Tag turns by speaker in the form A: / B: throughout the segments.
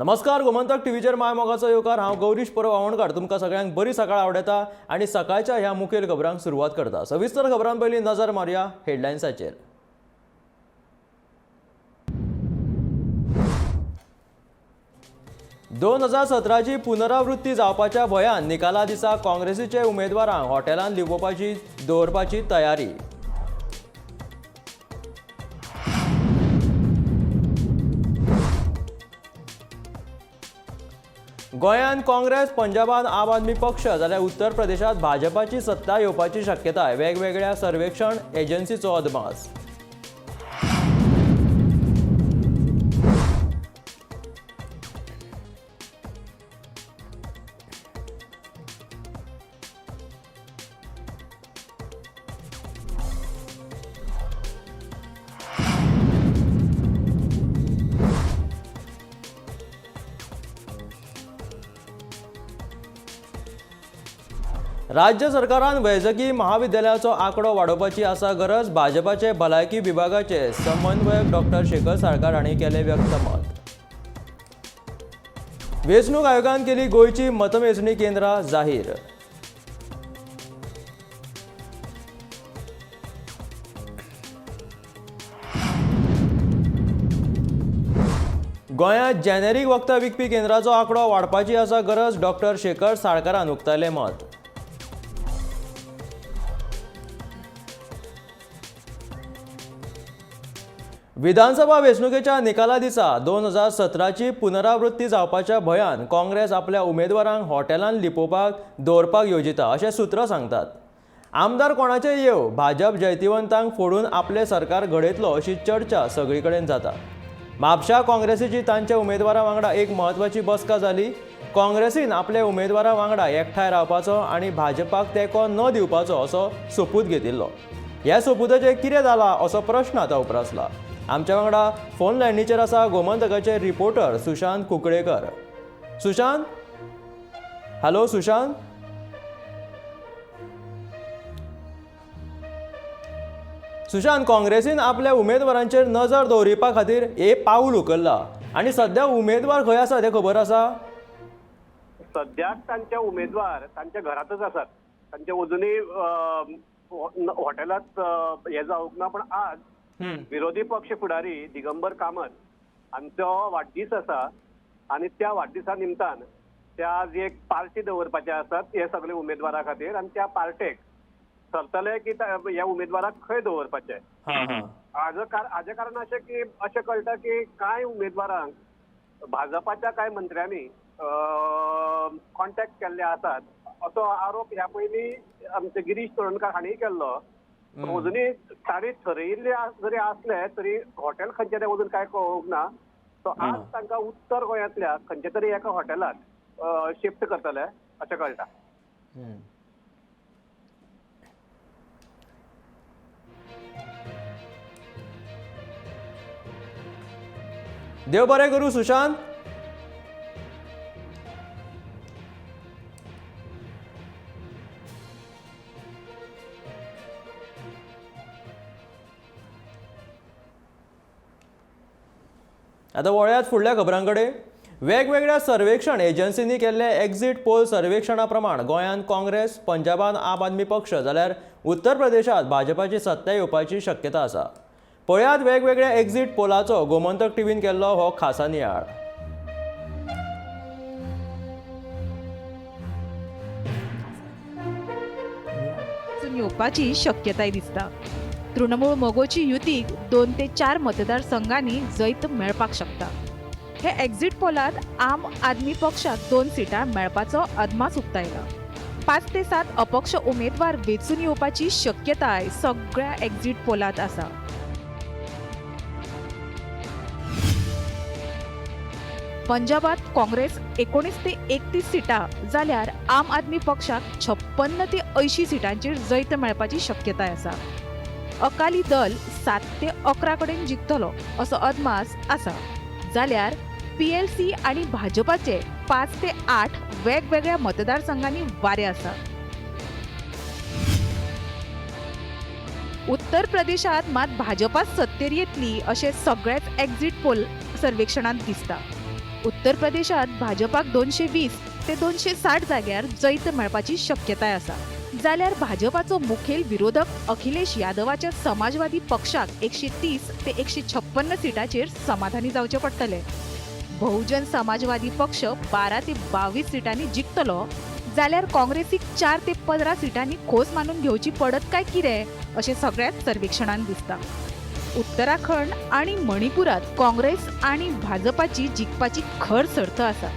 A: नमस्कार, गोमंतक टीव्हीचेर my मोगाचो येवकार. हांव गौरीश परब आमोणकार तुमकां सगळ्यांक बरी सकाळ आवडटा आनी सकाळच्या ह्या मुखेल खबरांक सुरवात करता. सविस्तर खबरां पयलीं नजर मारुया हेडलायन्साचेर. 2017ची पुनरावृत्ती जावपाच्या भंयान निकाला दिसा काँग्रेसीचे उमेदवारांक हॉटेलांत लिपोवपाची दवरपाची तयारी. गोंयांत काँग्रेस, पंजाबांत आम आदमी पक्ष जाल्यार उत्तर प्रदेशांत भाजपाची सत्ता येवपाची शक्यताय, वेगवेगळ्या सर्वेक्षण एजन्सीचो अदमास. राज्य सरकारान वैजकी महाविद्यालयाचो आंकडो वाडोवपाची आसा गरज, भाजपाचे भलायकी विभागाचे समन्वयक डॉक्टर शेखर साळकार हांणी केलें व्यक्त मत. वेंचणूक आयोगान केली गोंयची मतमेजणी केंद्रां जाहीर. गोंयांत जेनेरीक वखदां विकपी केंद्राचो आंकडो वाडपाची आसा गरज, डॉक्टर शेखर साळकारान उक्तायलें मत. विधानसभा वेंचणुकेच्या निकाला दिसा 2017ची पुनरावृत्ती जावपाच्या भंयान काँग्रेस आपल्या उमेदवारांक हॉटेलांत लिपोवपाक दवरपाक येवजिता अशें सूत्रां सांगतात. आमदार कोणाचे येव, भाजप जैतिवंतांक फोडून आपलें सरकार घडयतलो अशी चर्चा सगळी कडेन जाता. म्हापशा काँग्रेसीची तांच्या उमेदवारा वांगडा एक म्हत्वाची बसका जाली. काँग्रेसीन आपल्या उमेदवारा वांगडा एकठांय रावपाचो आनी भाजपाक तेंको न दिवपाचो असो सोपूत घेतिल्लो. ह्या सोपुताचें कितें जालां असो प्रश्न आतां उप्रासला. आमच्या वांगडा फोन लायनीचेर आसा गोमंतकाचे रिपोर्टर सुशांत कुंकळेकर. सुशांत, हॅलो सुशांत. सुशांत, काँग्रेसीन आपल्या उमेदवारांचेर नजर दवरिपा खातीर हे पावल उखल्ला आनी सद्या उमेदवार खंय आसा तें खबर आसा?
B: सद्याक तांचे उमेदवार तांच्या घरांतच आसात. तांचे अजुनूय हॉटेलांत हे जावंक ना, पण आज विरोधी पक्ष फुडारी दिगंबर कामत हांचो वाडदीस आसा आनी त्या वाडदिसा निमतान ते आज एक पार्टी दवरपाचे आसात हे सगळे उमेदवारा खातीर आनी त्या पार्टेक सरतले की ह्या उमेदवाराक खंय दवरपाचे. हाजे कारण अशें की अशें कळटा की कांय उमेदवारांक भाजपाच्या कांय मंत्र्यांनी कॉन्टॅक्ट केल्ले आसात असो आरोप ह्या पयलीं आमचे गिरीश चोडणकार हांणी केल्लो. अजुनूय तांणी ठरयिल्ले जरी आसले तरी हॉटेल खंयचें तें अजून कांय कळूंक ना. सो आज तांकां उत्तर गोंयांतल्या खंयच्या तरी एका हॉटेलांत शिफ्ट करतले अशें कळटा.
A: देव बरें करूं सुशांत. आतां वळयात फुडल्या खबरां कडेन. वेगवेगळ्या सर्वेक्षण एजन्सींनी केल्ले एक्झीट पोल सर्वेक्षणा प्रमाण गोंयांत काँग्रेस, पंजाबांत आम आदमी पक्ष जाल्यार उत्तर प्रदेशांत भाजपाची सत्ता येवपाची शक्यता आसा. पळयात वेगवेगळ्या एक्झीट पोलाचो गोमंतक टीव्हीन केल्लो हो खासा नियाळ.
C: येवपाची शक्यताय दिसता. तृणमूळ मगोची युतीक 2 ते 4 मतदारसंघांनी जैत मेळपाक शकता. हे एक्झिट पोलांत आम आदमी पक्षाक 2 सिटां मेळपाचो अदमास उक्तायला. 5 ते 7 अपक्ष उमेदवार वेंचून येवपाची शक्यताय सगळ्या एक्झिट पोलांत आसा. पंजाबात काँग्रेस 19 ते 31 सिटां जाल्यार आम आदमी पक्षाक 56 ते 80 सिटांचेर जैत मेळपाची शक्यताय आसा. अकाली दल 7 ते 11 कडेन जिखतलो असो अदमास आसा. जाल्यार PLC आनी भाजपाचे 5 ते 8 वेगवेगळ्या मतदारसंघांनी वारें आसा. उत्तर प्रदेशांत मात भाजपा सत्तेर येतली अशें सगळेच एक्झिट पोल सर्वेक्षणांत दिसता. उत्तर प्रदेशात भाजपाक 220 ते 260 जाग्यार जैत मेळपाची शक्यताय आसा. जाल्यार भाजपाचो मुखेल विरोधक अखिलेश यादवाच्या समाजवादी पक्षाक 130 ते 156 सिटांचेर समाधानी जावचें पडटलें. बहुजन समाजवादी पक्ष 12 ते 22 सिटांनी जिखतलो, जाल्यार काँग्रेसीक 4 ते 15 सिटांनी खोस मानून घेवची पडत काय कितें अशें सगळ्याच सर्वेक्षणान दिसता. उत्तराखंड आनी मणिपुरात काँग्रेस आनी भाजपाची जिखपाची खर सर्त आसा.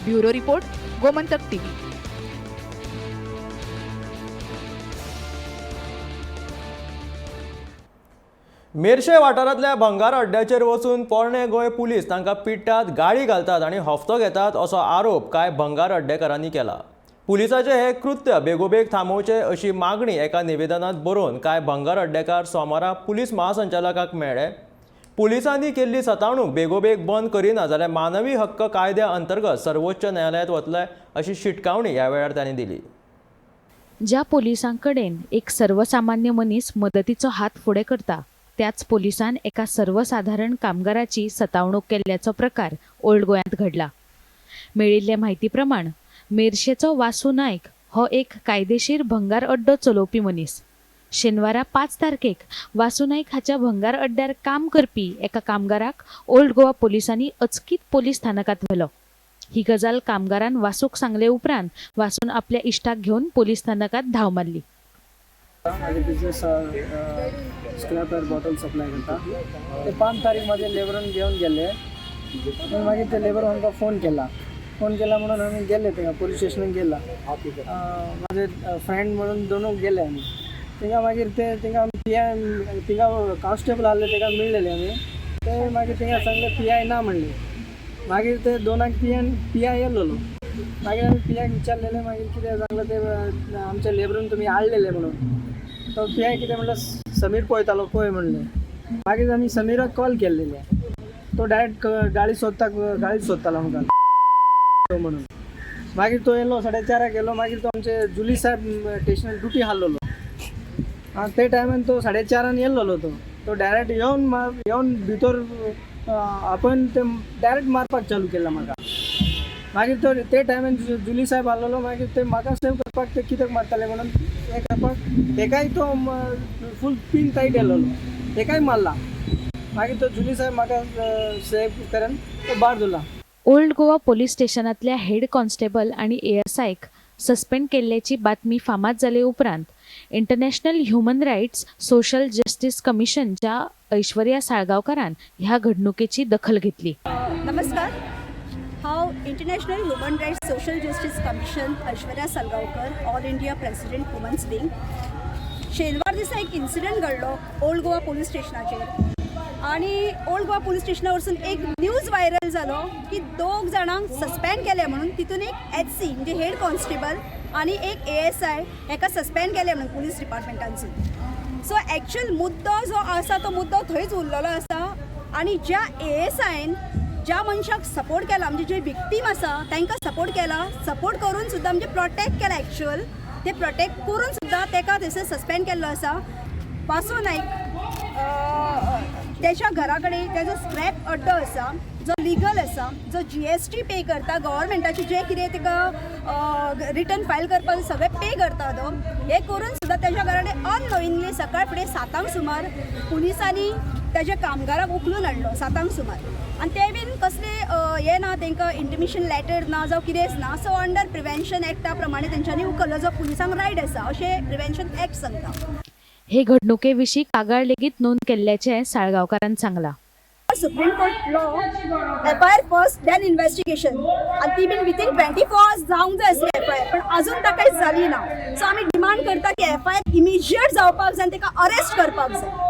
C: Bureau report, Gomantak TV.
A: Merces वाठारांतल्या भंगार अड्ड्याचेर वचून पोरणे गोंय पुलीस तांकां पिट्टात, गाळी घालतात आनी हफ्तो घेतात असो आरोप कांय भंगार अड्डेकारांनी केला. पुलिसाचें हें कृत्य बेगोबेग थांबोवचें अशी मागणी एका निवेदनांत बरोवन कांय भंगार अड्डेकार सोमारा पुलीस महासंचालकाक मेळ्ळे. पुलिसांनी केल्ली सतावणूक बेगोबेग बंद करिना जाल्यार मानवी हक्क कायद्या अंतर्गत सर्वोच्च न्यायालयांत वतले अशी शिटकावणी ह्या वेळार तांणी दिली.
D: ज्या पोलिसांकडेन एक सर्वसामान्य मनीस मदतीचो हात फुडें करता त्याच पोलिसान एका सर्वसाधारण कामगाराची सतावणूक केल्ल्याचो प्रकार ओल्ड गोंयांत घडला. मेळिल्ले म्हायती प्रमाण मेरशेचो वासू नायक हो एक कायदेशीर भंगार अड्डो चलोवपी मनीस. शेनवारा 5 तारखेक वासू नायक हाच्या भंगार अड्ड्यार काम करपी एका कामगाराक ओल्ड गोवा पोलिसांनी अचकीत पोलीस स्थानकांत व्हेलो. ही गजाल कामगारान वासूक सांगले उपरांत वासून आपल्या इश्टाक घेवन पोलीस स्थानकांत धांव मारली.
E: मागीर बिजनेस स्क्रॅप बॉटल सप्लाय करता. ते 5 तारीख म्हाजे लेबरान घेवन गेले. मागीर ते लेबर आमकां फोन केला. फोन केला म्हणून आमी गेले थिंगा पोलीस स्टेशनाक गेला. म्हाजे फ्रेंड म्हणून दोनूय गेले आमी थिंगा. मागीर ते थिंगा आमी पी I थिंगा कॉन्स्टेबल आहले तेका मेळ्ळेले आमी. ते मागीर थिंगा सांगले पी I ना म्हणले. मागीर ते दोनाक पी I येयलेलो. मागीर आमी पी आयक विचारलेले. मागीर कितें सांगलें ते आमच्या लेबरून तुमी हाडलेले म्हणून. तो पी I कितें म्हणलें, समीर पळयतालो पळय म्हणलें. मागीर आमी समीराक कॉल केल्लेले. तो डायरेक्ट गाळी सोदता, गाळी सोदतालो आमकां तो म्हणून. मागीर तो येयलो, 4:30 येयलो. मागीर तो आमचे जुली साहेब स्टेशनार ड्युटी आहलेलो. आं, ते टायमान तो 4:30 येयल्लो. तो तो डायरेक्ट येवन येवन भितर आपण ते डायरेक्ट मारपाक चालू केला म्हाका. मागीर तो ते टायमान जुली साहेब आहलेलो. मागीर ते म्हाका सेव करपाक ते कित्याक मारताले म्हणून हें करपाक तेकाय तो फूल पिन टायट येयलेलो, तेकाय मारला. मागीर तो जुली साहेब म्हाका सेव करून तो बार धरला.
D: ओल्ड गोवा पोलीस स्टेशनांतल्या हेड कॉन्स्टेबल आनी एएसआयक सस्पेंड केल्ल्याची बातमी फामाद जाले उपरांत international human rights social justice कमिशनच्या Aishwarya साळगांवकारान ह्या घडणुकेची दखल घेतली.
F: नमस्कार, हांव international human rights social justice commission Aishwarya Salgaonkar, all India president, women's wing. शेनवार दिसा एक इन्सिडंट घडलो ओल्ड गोवा पोलीस स्टेशनाचेर आनी ओल्ड गोवा पोलीस स्टेशना वरसून एक न्यूज व्हायरल जालो की दोग जाणांक सस्पेंड केले म्हणून. तितून एक एच सी म्हणजे हेड कॉन्स्टेबल आनी एक एएसआय हेका सस्पेंड केले म्हणून पुलीस डिपार्टमेंटानसून. सो एक्चुअल मुद्दो जो आसा तो मुद्दो थंयच उरलेलो आसा. आनी ज्या एएसआयन ज्या मनशाक सपोर्ट केला, म्हणजे जे विक्टीम आसा तांकां सपोर्ट केला, सपोर्ट करून सुद्दां म्हणजे प्रोटेक्ट केला, एक्चुअल ते प्रोटेक्ट करून सुद्दां ताका थंयसर सस्पेंड केल्लो आसा. वासू नायक त्याच्या घरा कडेन ताजो स्क्रॅप अड्डो आसा, जो लिगल आसा, जो जीएसटी पे करता, गव्हर्मेंटाचे जे कितें ताका रिटर्न फायल करपाक सगळें पे करता तो. हें करून सुद्दां ताच्या घरा कडेन अननोइंगली सकाळ फुडें 7 सुमार पुलिसांनी ताच्या कामगाराक उखलून हाडलो 7 सुमार. आनी ते बीन कसले हें ना, तांकां इंटिमेशन लेटर ना जावं कितेंच ना. सो अंडर प्रिवेन्शन एक्टा प्रमाणे तेंच्यांनी उखल्लो, जो पुलिसांक रायट आसा अशें प्रिवेन्शन एक्ट सांगता.
D: हे घडणुके विशीं कागाळ लेगीत नोंद केल्ल्याचें साळगांवकारान सांगलां.
F: Supreme court law, FIR first then investigation, आनी ती बीन विथीन 24 आवर्स जावंक जाय आसली एफआयआर, पण अजून ताका कांयच जाली ना. सो आमी डिमांड करता की एफआयआर इमिजिएट जावपाक जाय आनी ताका अरेस्ट करपाक जाय.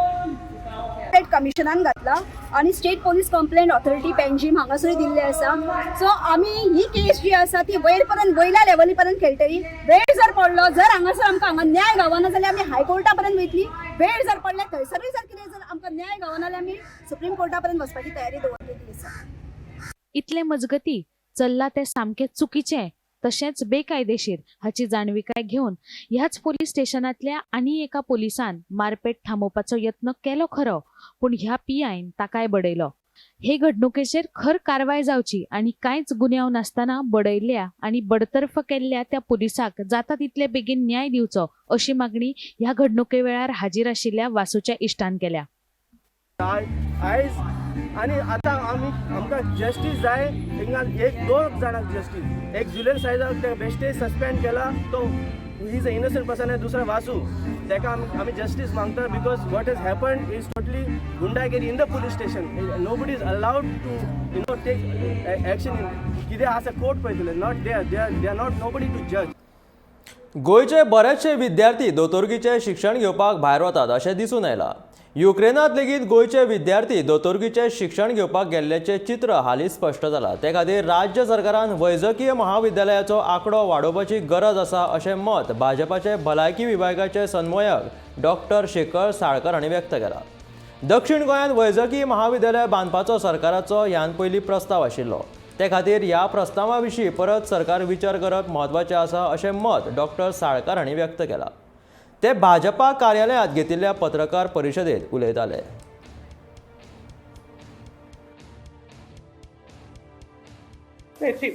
F: स्टेट कमिशनान घातला आनी state police complaint authority Panjim हांगासरूय दिल्ले आसा. सो आमी ही केस जी आसा ती वयर पर्यंत, वयल्या लेवली पर्यंत खेळटली. वेळ जर पडलो, जर हांगासर आमकां हांगा न्याय गावना जाल्यार आमी हायकोर्टा पर्यंत वयतली. वेळ जर पडले, थंयसरूय जर कितें जर आमकां न्याय गावना जाल्यार आमी सुप्रीम कोर्टा पर्यंत वचपाची तयारी दवरलेली आसा.
D: इतले मजगती चल्ला तें सामकें चुकीचें तशेंच बेकायदेशीर हाची जाणविकाय घेवन ह्याच पोलीस स्टेशनांतल्या आनी एका पोलिसान मारपेट थांबोवपाचो यत्न केलो खरो, पूण ह्या पीआयन ताकाय बडयलो. हे घडणुकेचेर खर कारवाय जावची आनी कांयच गुन्यांव नासतना बडयल्ल्या आनी बडतर्फ केल्ल्या त्या पुलिसाक जाता तितले बेगीन न्याय दिवचो अशी मागणी ह्या घडणुके वेळार हाजीर आशिल्ल्या वासूच्या इश्टान केल्या.
G: आयज आनी आतां आमी आमकां जस्टीस जाय. हिंगा एक दोन जाणांक जस्टीस, एक जुलियन सायजाक तेका बेश्टे सस्पेंड केला, तो he is a innocent person, आनी दुसरो वासू तेका आमी जस्टीस मागता because what has happened is totally gundagiri in the police station. Nobody is allowed to take action. कितें आसा कोर्ट पळयतले, not they they they are not nobody to जज.
A: गोंयचे बरेचशे विद्यार्थी दोतोरकीचें शिक्षण घेवपाक भायर वतात अशें दिसून आयलां. युक्रेनांत लेगीत गोंयचे विद्यार्थी दोतोरकीचें शिक्षण घेवपाक गेल्ल्याचें चित्र हालींच स्पश्ट जालां. ते खातीर राज्य सरकारान वैजकीय महाविद्यालयाचो आंकडो वाडोवपाची गरज आसा अशें मत भाजपाचे भलायकी विभागाचे समन्वयक डॉक्टर शेखर साळकर हांणी व्यक्त केलां. दक्षिण गोंयांत वैजकीय महाविद्यालय बांदपाचो सरकाराचो ह्यान पयलीं प्रस्ताव आशिल्लो. ते खातीर ह्या प्रस्तावा विशीं परत सरकार विचार करप म्हत्वाचें आसा अशें मत डॉक्टर साळकार हांणी व्यक्त केलां. ते भाजपा कार्यालयांत घेतिल्ल्या पत्रकार परिशदेंत उलयताले.
H: See,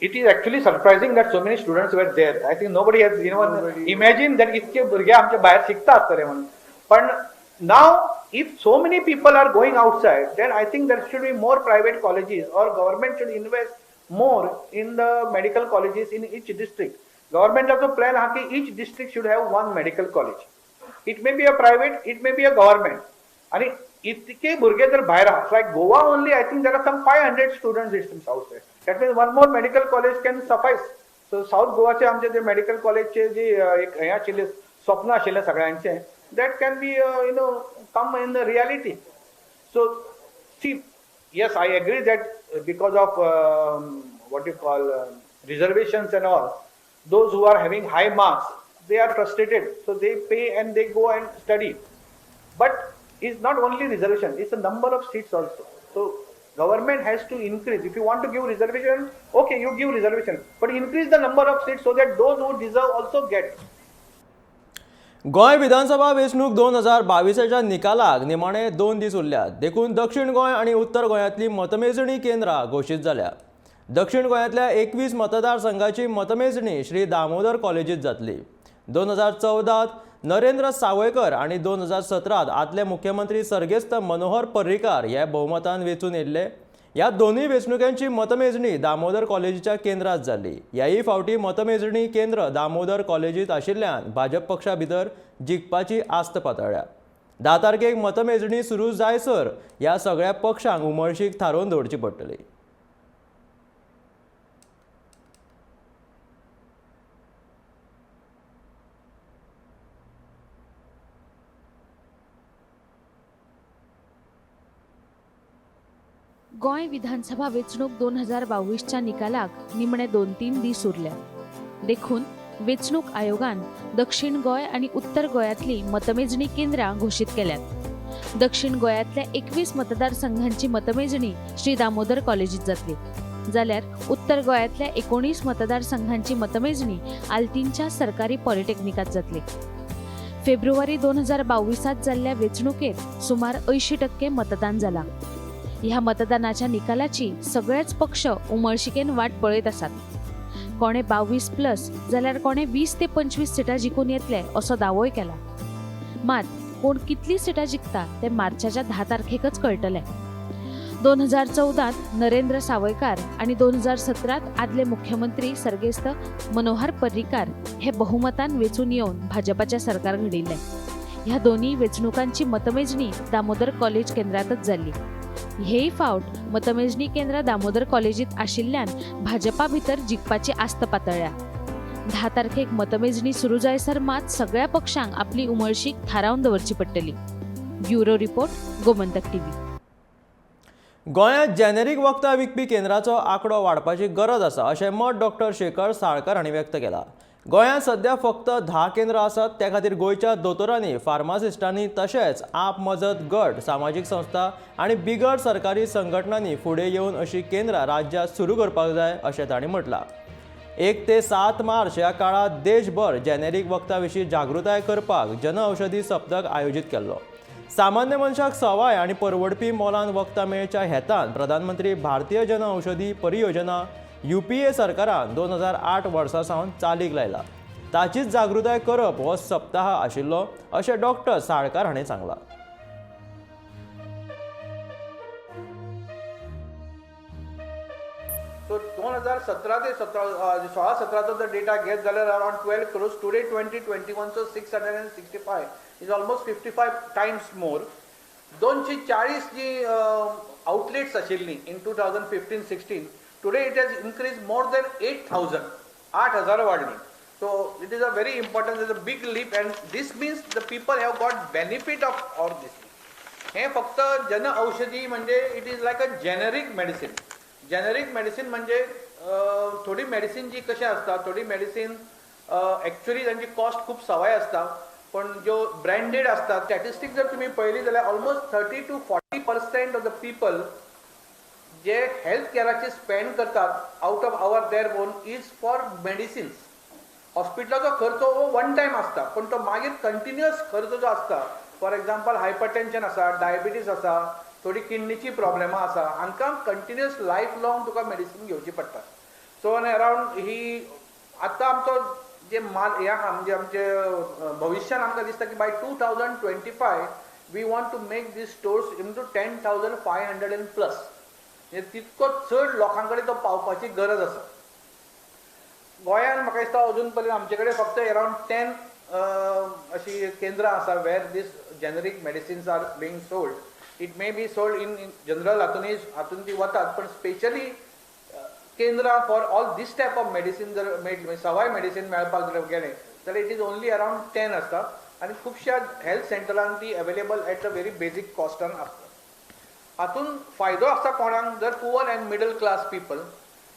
H: it is actually surprising that so many students were there. I think nobody has even imagined that इतके भुरगे आमचे भायर शिकता आसतले म्हणून. पण now if so many people are going outside, then I think there should be more private colleges or government should invest more in the medical colleges in each district. गव्हर्नमेंटाचो plan आहा की each district should have one medical college. It may be a private, it may be a government. आणि इतके भुरगे जर भायर आहा, like Goa only I think there are some 500 students it's outside. That means one more medical college can suffice. So south गोवाचे आमचे जे medical कॉलेजचे जे एक हें आशिल्लें, स्वप्न आशिल्लें सगळ्यांचें, that can be come in the reality. So see, yes, I agree that because of what you call reservations and all, those who are having high marks, they are frustrated, so they pay and they go and study. But it's not only reservation, it's the number of seats also. So government has to increase. If you want to give reservation, okay, you give reservation, but increase the number of seats so that those who deserve also get.
A: Goa विधानसभा वेंचणूक 2022च्या निकालाक निमाणे 2 दीस उरल्यात. देखून दक्षिण गोंय आनी उत्तर गोंयांतली मतमेजणी केंद्रां घोशीत जाल्या. दक्षिण गोंयांतल्या 21 मतदारसंघाची मतमेजणी श्री दामोदर कॉलेजींत जातली. 2014त नरेंद्र सावयकर आनी 2017त आदले मुख्यमंत्री सर्गेस्त मनोहर पर्रीकार हे भोवमतान वेंचून येयल्ले. ह्या दोनूय वेंचणुकांची मतमेजणी दामोदर कॉलेजीच्या केंद्रांत जाल्ली. ह्याय फावटी मतमेजणी केंद्र दामोदर कॉलेजींत आशिल्ल्यान भाजप पक्षा भितर जिखपाची आस्त पातळ्ळ्या. 10 तारखेक मतमेजणी सुरू जायसर ह्या सगळ्या पक्षांक उमळशीक थारोवन दवरची पडटली.
D: गोंय विधानसभा वेंचणूक 2022च्या निकालाक निमणे 2-3 दीस उरल्या. देखून वेंचणूक आयोगान दक्षिण गोंय आनी उत्तर गोंयांतली मतमेजणी केंद्रां घोशीत केल्यात. दक्षिण गोंयांतल्या 21 मतदारसंघांची मतमेजणी श्री दामोदर कॉलेजींत जातली, जाल्यार उत्तर गोंयांतल्या 19 मतदारसंघांची मतमेजणी आल्तीनच्या सरकारी पॉलिटेक्निकांत जातली. फेब्रुवारी 2022 जाल्ल्या वेंचणुकेत सुमार 80% मतदान जालां. ह्या मतदानाच्या निकालाची सगळेच पक्ष उमळशिकेन वाट पळयत आसात. कोणे 22+ जाल्यार कोणे 20 ते 25 सिटां जिखून येतले असो दावोय केला. मात कोण कितली सिटां जिखता ते मार्चाच्या 10 तारखेकच कळटलें. 2014 नरेंद्र सावयकार आनी 2017 आदले मुख्यमंत्री सर्गेस्त मनोहर पर्रीकार हे बहुमतान वेंचून येवन भाजपाचें सरकार घडयिल्लें. ह्या दोनूय वेंचणुकांची मतमेजणी दामोदर कॉलेज केंद्रांतच जाल्ली. हेय फावट मतमेजणी केंद्रां दामोदर कॉलेजींत आशिल्ल्यान भाजपा भितर जिखपाची आस्त पातळ्ळ्या. 10 तारखेक मतमेजणी सुरू जायसर मात सगळ्या पक्षांक आपली उमळशीक थारावन दवरची पडटली. Bureau report, Gomantak TV.
A: गोंयांत जेनेरीक वखदां विकपी केंद्राचो आंकडो वाडपाची गरज आसा अशें मत डॉक्टर शेखर साळकर हांणी व्यक्त केलां. गोंयांत सध्या फक्त 10 केंद्रां आसात. त्या खातीर गोंयच्या दोतोरांनी, फार्मासिस्टांनी तशेंच आप मजत गट, सामाजीक संस्था आनी बिगर सरकारी संघटनांनी फुडें येवन अशीं केंद्रां राज्यांत सुरू करपाक जाय अशें तांणी म्हटलां. 1 ते 7 मार्च ह्या काळांत देशभर जेनेरीक वखदां विशीं जागृताय करपाक जनऔषधी सप्तक आयोजीत केल्लो. सामान्य मनशाक सवाय आनी परवडपी मोलान वखदां मेळच्या हेतान प्रधानमंत्री भारतीय जन औषधी परियोजना UPA सरकारान 2008 वर्सा सावन चालीक लायला. ताचीच जागृताय करप हो सप्ताह आशिल्लो अशें डॉक्टर साळकार हांणी सांगलां.
H: सो 2017 ते 16-17चो जर डेटा घेत जाल्यार around 12 crores, today 2021चो 665 is almost 55 times more. 240 ji outlets आशिल्लीं in 2015-16, today it has increase more than 8,000, 8,000 वाडली. So it is a very important, is a big leap and this means the people have got benefit of all this. हें फक्त जन औषधी म्हणजे it is like a generic medicine. Generic medicine म्हणजे थोडी medicine जी कशें आसता, थोडी मेडिसिन एक्चुअली तांची कॉस्ट खूब सवाय आसता, पण ज्यो ब्रँडेड आसता स्टॅटिस्टीक जर तुमी पळयली जाल्यार almost 30 to 40% of the people J health कॅराचेर spend करतात out of our their own is for medicines. हॉस्पिटलाचो खर्च हो वन टायम आसता, पण तो मागीर कंटिन्युअस खर्च जो आसता, फॉर एग्जाम्पल हायपरटेन्शन आसा, डायबिटीज आसा, थोडी किडनीची प्रॉब्लेमां आसा, हांकां कंटिन्युअस लायफ लॉंग तुका मेडिसीन घेवची पडटा. सो अरावंड ही आतां आमचो जे माल हे आहा म्हणजे आमचे भविश्यान आमकां दिसता की by 2025 we want to make these stores into 10,500 and plus, म्हणजे तितको चड लोकां कडेन तो पावपाची गरज आसा. गोंयांत म्हाका दिसता अजून पर्यंत आमचे कडेन फक्त अरावंड 10 अशी केंद्रां आसा where these generic medicines are being sold. It may be sold in general हातूनय हातून ती वतात, पण स्पेशली केंद्रां for all this type of medicine जर मेळटली, सवाय मेडिसीन मेळपाक जर गेलें जाल्यार it is only around 10 आसता आनी खुबश्या हेल्थ सेंटरान ती available at a very basic कॉस्टान आसता. हातून फायदो आसता कोणाक जर poor and middle class people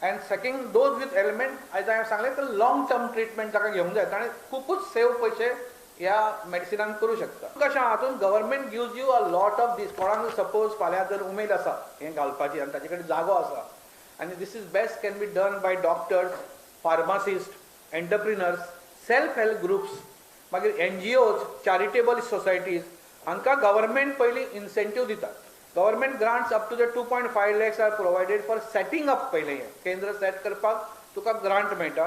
H: and second those with ailment, आयज हांवें सांगलें तर लॉंग टर्म ट्रिटमेंट ताका घेवंक जाय, ताणें खुबूच सेव पयशे ह्या मेडिसिनान करूं शकता. कशें हातून government gives you a lot of these. कोणाक सपोज फाल्यां जर उमेद आसा हें घालपाची आनी ताचे कडेन जागो आसा आनी this is best can be done by doctors, pharmacist, entrepreneurs, self help groups, मागीर NGOs, charitable societies, हांकां गव्हर्मेंट पयलीं इन्सेंटीव दिता. Government grants up to the 2.5 lakhs are provided for setting up. पयलें हें केंद्र सेट करपाक तुका ग्रांट मेळटा,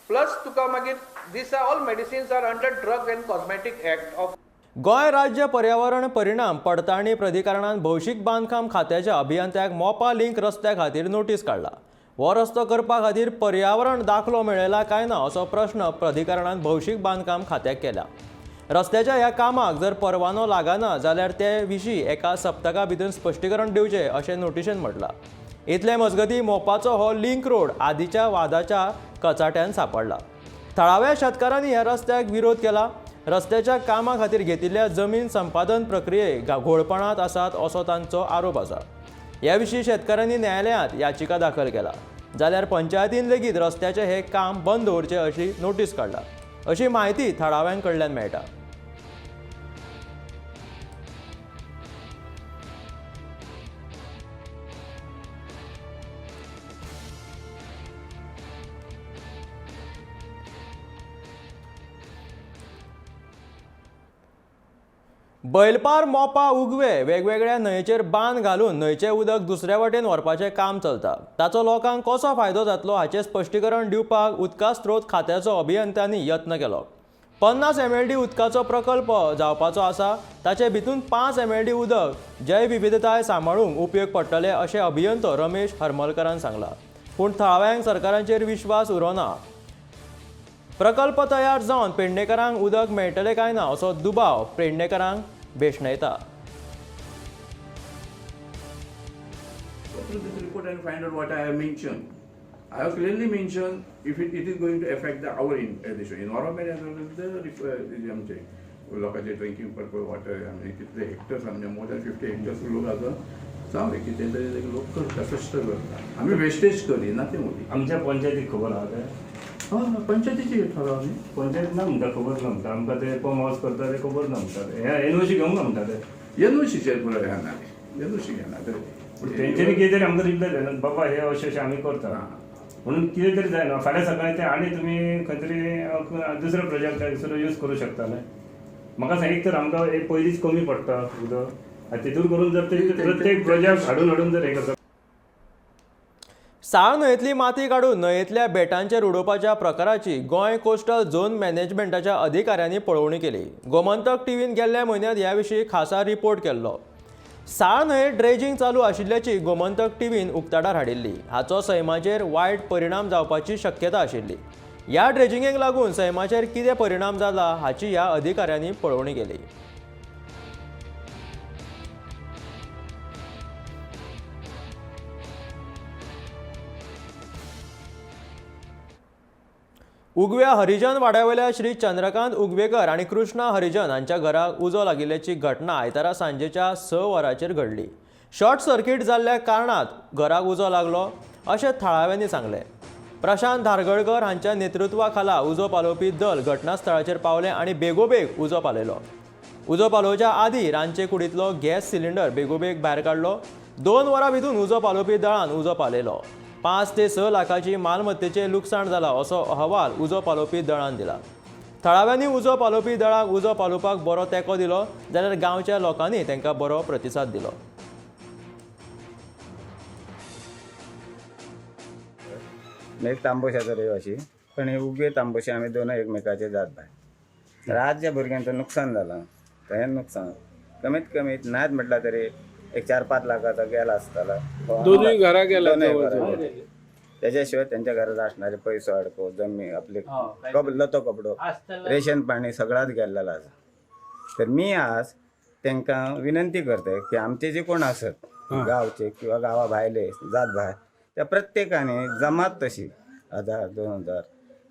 H: प्लस तुका मागीर these are all medicines are under drug and cosmetic act of.
A: Goa राज्य पर्यावरण परिणाम पडताळणी प्राधिकरणान भौशीक बांदकाम खात्याच्या अभियंत्याक मोपा लिंक रस्त्या खातीर नोटीस काडला. हो रस्तो करपा खातीर पर्यावरण दाखलो मेळयला काय ना असो प्रश्न प्राधिकरणान भौशीक बांदकाम खात्याक केला. रस्त्याच्या ह्या कामाक जर परवानो लागना जाल्यार ते विशीं एका सप्तका भितर स्पश्टीकरण दिवचें अशें नोटिशेन म्हटलां. इतले मजगतीं मोपाचो हो लिंक रोड आदीच्या वादाच्या कचाट्यान सांपडला. थळाव्या शेतकारांनी ह्या रस्त्याक विरोध केला. रस्त्याच्या कामा खातीर घेतिल्ल्या जमीन संपादन प्रक्रिये घोळपणांत आसात असो तांचो आरोप आसा. ह्या विशीं शेतकारांनी न्यायालयांत याचिका दाखल केला. जाल्यार पंचायतीन लेगीत रस्त्याचें हें काम बंद दवरचें अशी नोटीस काडला अशी म्हायती थळाव्यां कडल्यान मेळटा. बैलपार मोपा उगवे वेगवेगळ्या न्हंयचेर बांद घालून न्हंयचें उदक दुसऱ्या वटेन व्हरपाचें काम चलता. ताचो लोकांक कसो फायदो जातलो हाचें स्पश्टीकरण दिवपाक उदका स्रोत खात्याचो अभियंत्यांनी यत्न केलो. 50 MLD उदकाचो प्रकल्प जावपाचो आसा, ताचे भितून 5 MLD उदक जैवविविधताय सांबाळूंक उपयोग पडटले अशें अभियंतो रमेश हरमलकरान सांगलां. पूण थळाव्यांक सरकाराचेर विश्वास उरोना. प्रकल्प तयार जावन पेडणेकरांक उदक मेळटलें काय ना असो दुबाव पेडणेकरांक भेशणयता.
I: Go through this report and find out what I have mentioned. I have clearly mentioned if it is going to affect the our environment as well as the आमचे लोकांचे ड्रिंकिंग पर्पज वॉटर, आमचे कितले hectares, आमचे more than 50 hectares लोक आसा, जावं कितें तरी लोक करता, कश्ट करता. आमी वेस्टेज करिना तें उदीक.
J: आमच्या पंचायतीक खबर आहा तें?
I: हय, पंचायतीची ठराव न्ही.
J: पंचायत ना म्हणटा, खबर ना म्हणटा आमकां. ते पंप हावस करता ते खबर ना म्हणटा. हे एनओसी घेवंक ना म्हणटा ते.
I: एनओसीचेर पुरो घेना, एनओसी घेना ते.
J: तेंच्यांनी कितें तरी आमकां रिप्लाय जायना, बाबा हे अशें अशें आमी करता म्हणून कितें तरी जायना. फाल्यां सकाळीं ते आनी तुमी खंय तरी दुसरो प्रोजेक्ट दुसरो यूज करूं शकता न्ही. म्हाका सांग, एक तर आमकां एक पयलींच कमी पडटा उदक, आनी तितून करून जर ते प्रत्येक प्रोजेक्ट हाडून हाडून जर हें करता.
A: साळ न्हंयेंतली माती काडून न्हंयेंतल्या बेटांचेर उडोवपाच्या प्रकाराची गोंय कोस्टल झोन मॅनेजमेंटाच्या अधिकाऱ्यांनी पळोवणी केली. गोमंतक टीव्हीन गेल्ल्या म्हयन्यांत ह्या विशीं खासा रिपोर्ट केल्लो. साळ न्हंयेंत ड्रेजिंग चालू आशिल्ल्याची गोमंतक टीव्हीन उक्ताडार हाडिल्ली. हाचो सैमाचेर वायट परिणाम जावपाची शक्यता आशिल्ली. ह्या ड्रेजिंगेक लागून सैमाचेर कितें परिणाम जाला हाची ह्या अधिकाऱ्यांनी पळोवणी केली. उगव्या हरिजन वाड्यावेल्या श्री चंद्रकांत उगवेकर आनी कृष्णा हरिजन हांच्या घराक उजो लागिल्ल्याची घटना आयतारा सांजेच्या 6 वरांचेर घडली. शॉर्ट सर्किट जाल्ल्या कारणात घराक उजो लागलो अशें थळाव्यांनी सांगलें. प्रशांत धारगळकर हांच्या नेतृत्वा खाला उजो पालोवपी दल घटनास्थळाचेर पावलें आनी बेगोबेग उजो पालयलो. उजो पालोवच्या आदीं रांदचे कुडींतलो गॅस सिलिंडर बेगोबेग भायर काडलो. 2 वरां भितर उजो पालोवपी दळान उजो पालयलो. 5 ते 6 लाखाची मालमत्तेचें लुकसाण जालां असो अहवाल उजो पालोवपी दळान दिला. थळाव्यांनी उजो पालोवपी दळाक उजो पालोवपाक बरो तेंको दिलो, जाल्यार गांवच्या लोकांनी तांकां बरो प्रतिसाद दिलो.
K: एक तांबोशाचो रहिवाशी, पण हे उगवे तांबोशे आमी दोनूय एकमेकाचे जात भाय. तर आज ज्या भुरग्यांचं नुकसान जालां तें नुकसान कमीत कमी नाच म्हटल्यार तरी एक 4-5 लाखाचा गेला आसतला.
L: दोनूय घरा गेला.
K: त्याच्या शिवाय त्यांच्या घरात असणारे पैसो अडको जमीन आपले लतो कपडो रेशन पाणी सगळाच गेल्लेला आसा. तर मी आज तांकां विनंती करते की आमचे जे कोण आसत गावचे किंवा गावा भायले जात भायर त्या प्रत्येकाने जमात तशी 1000 2000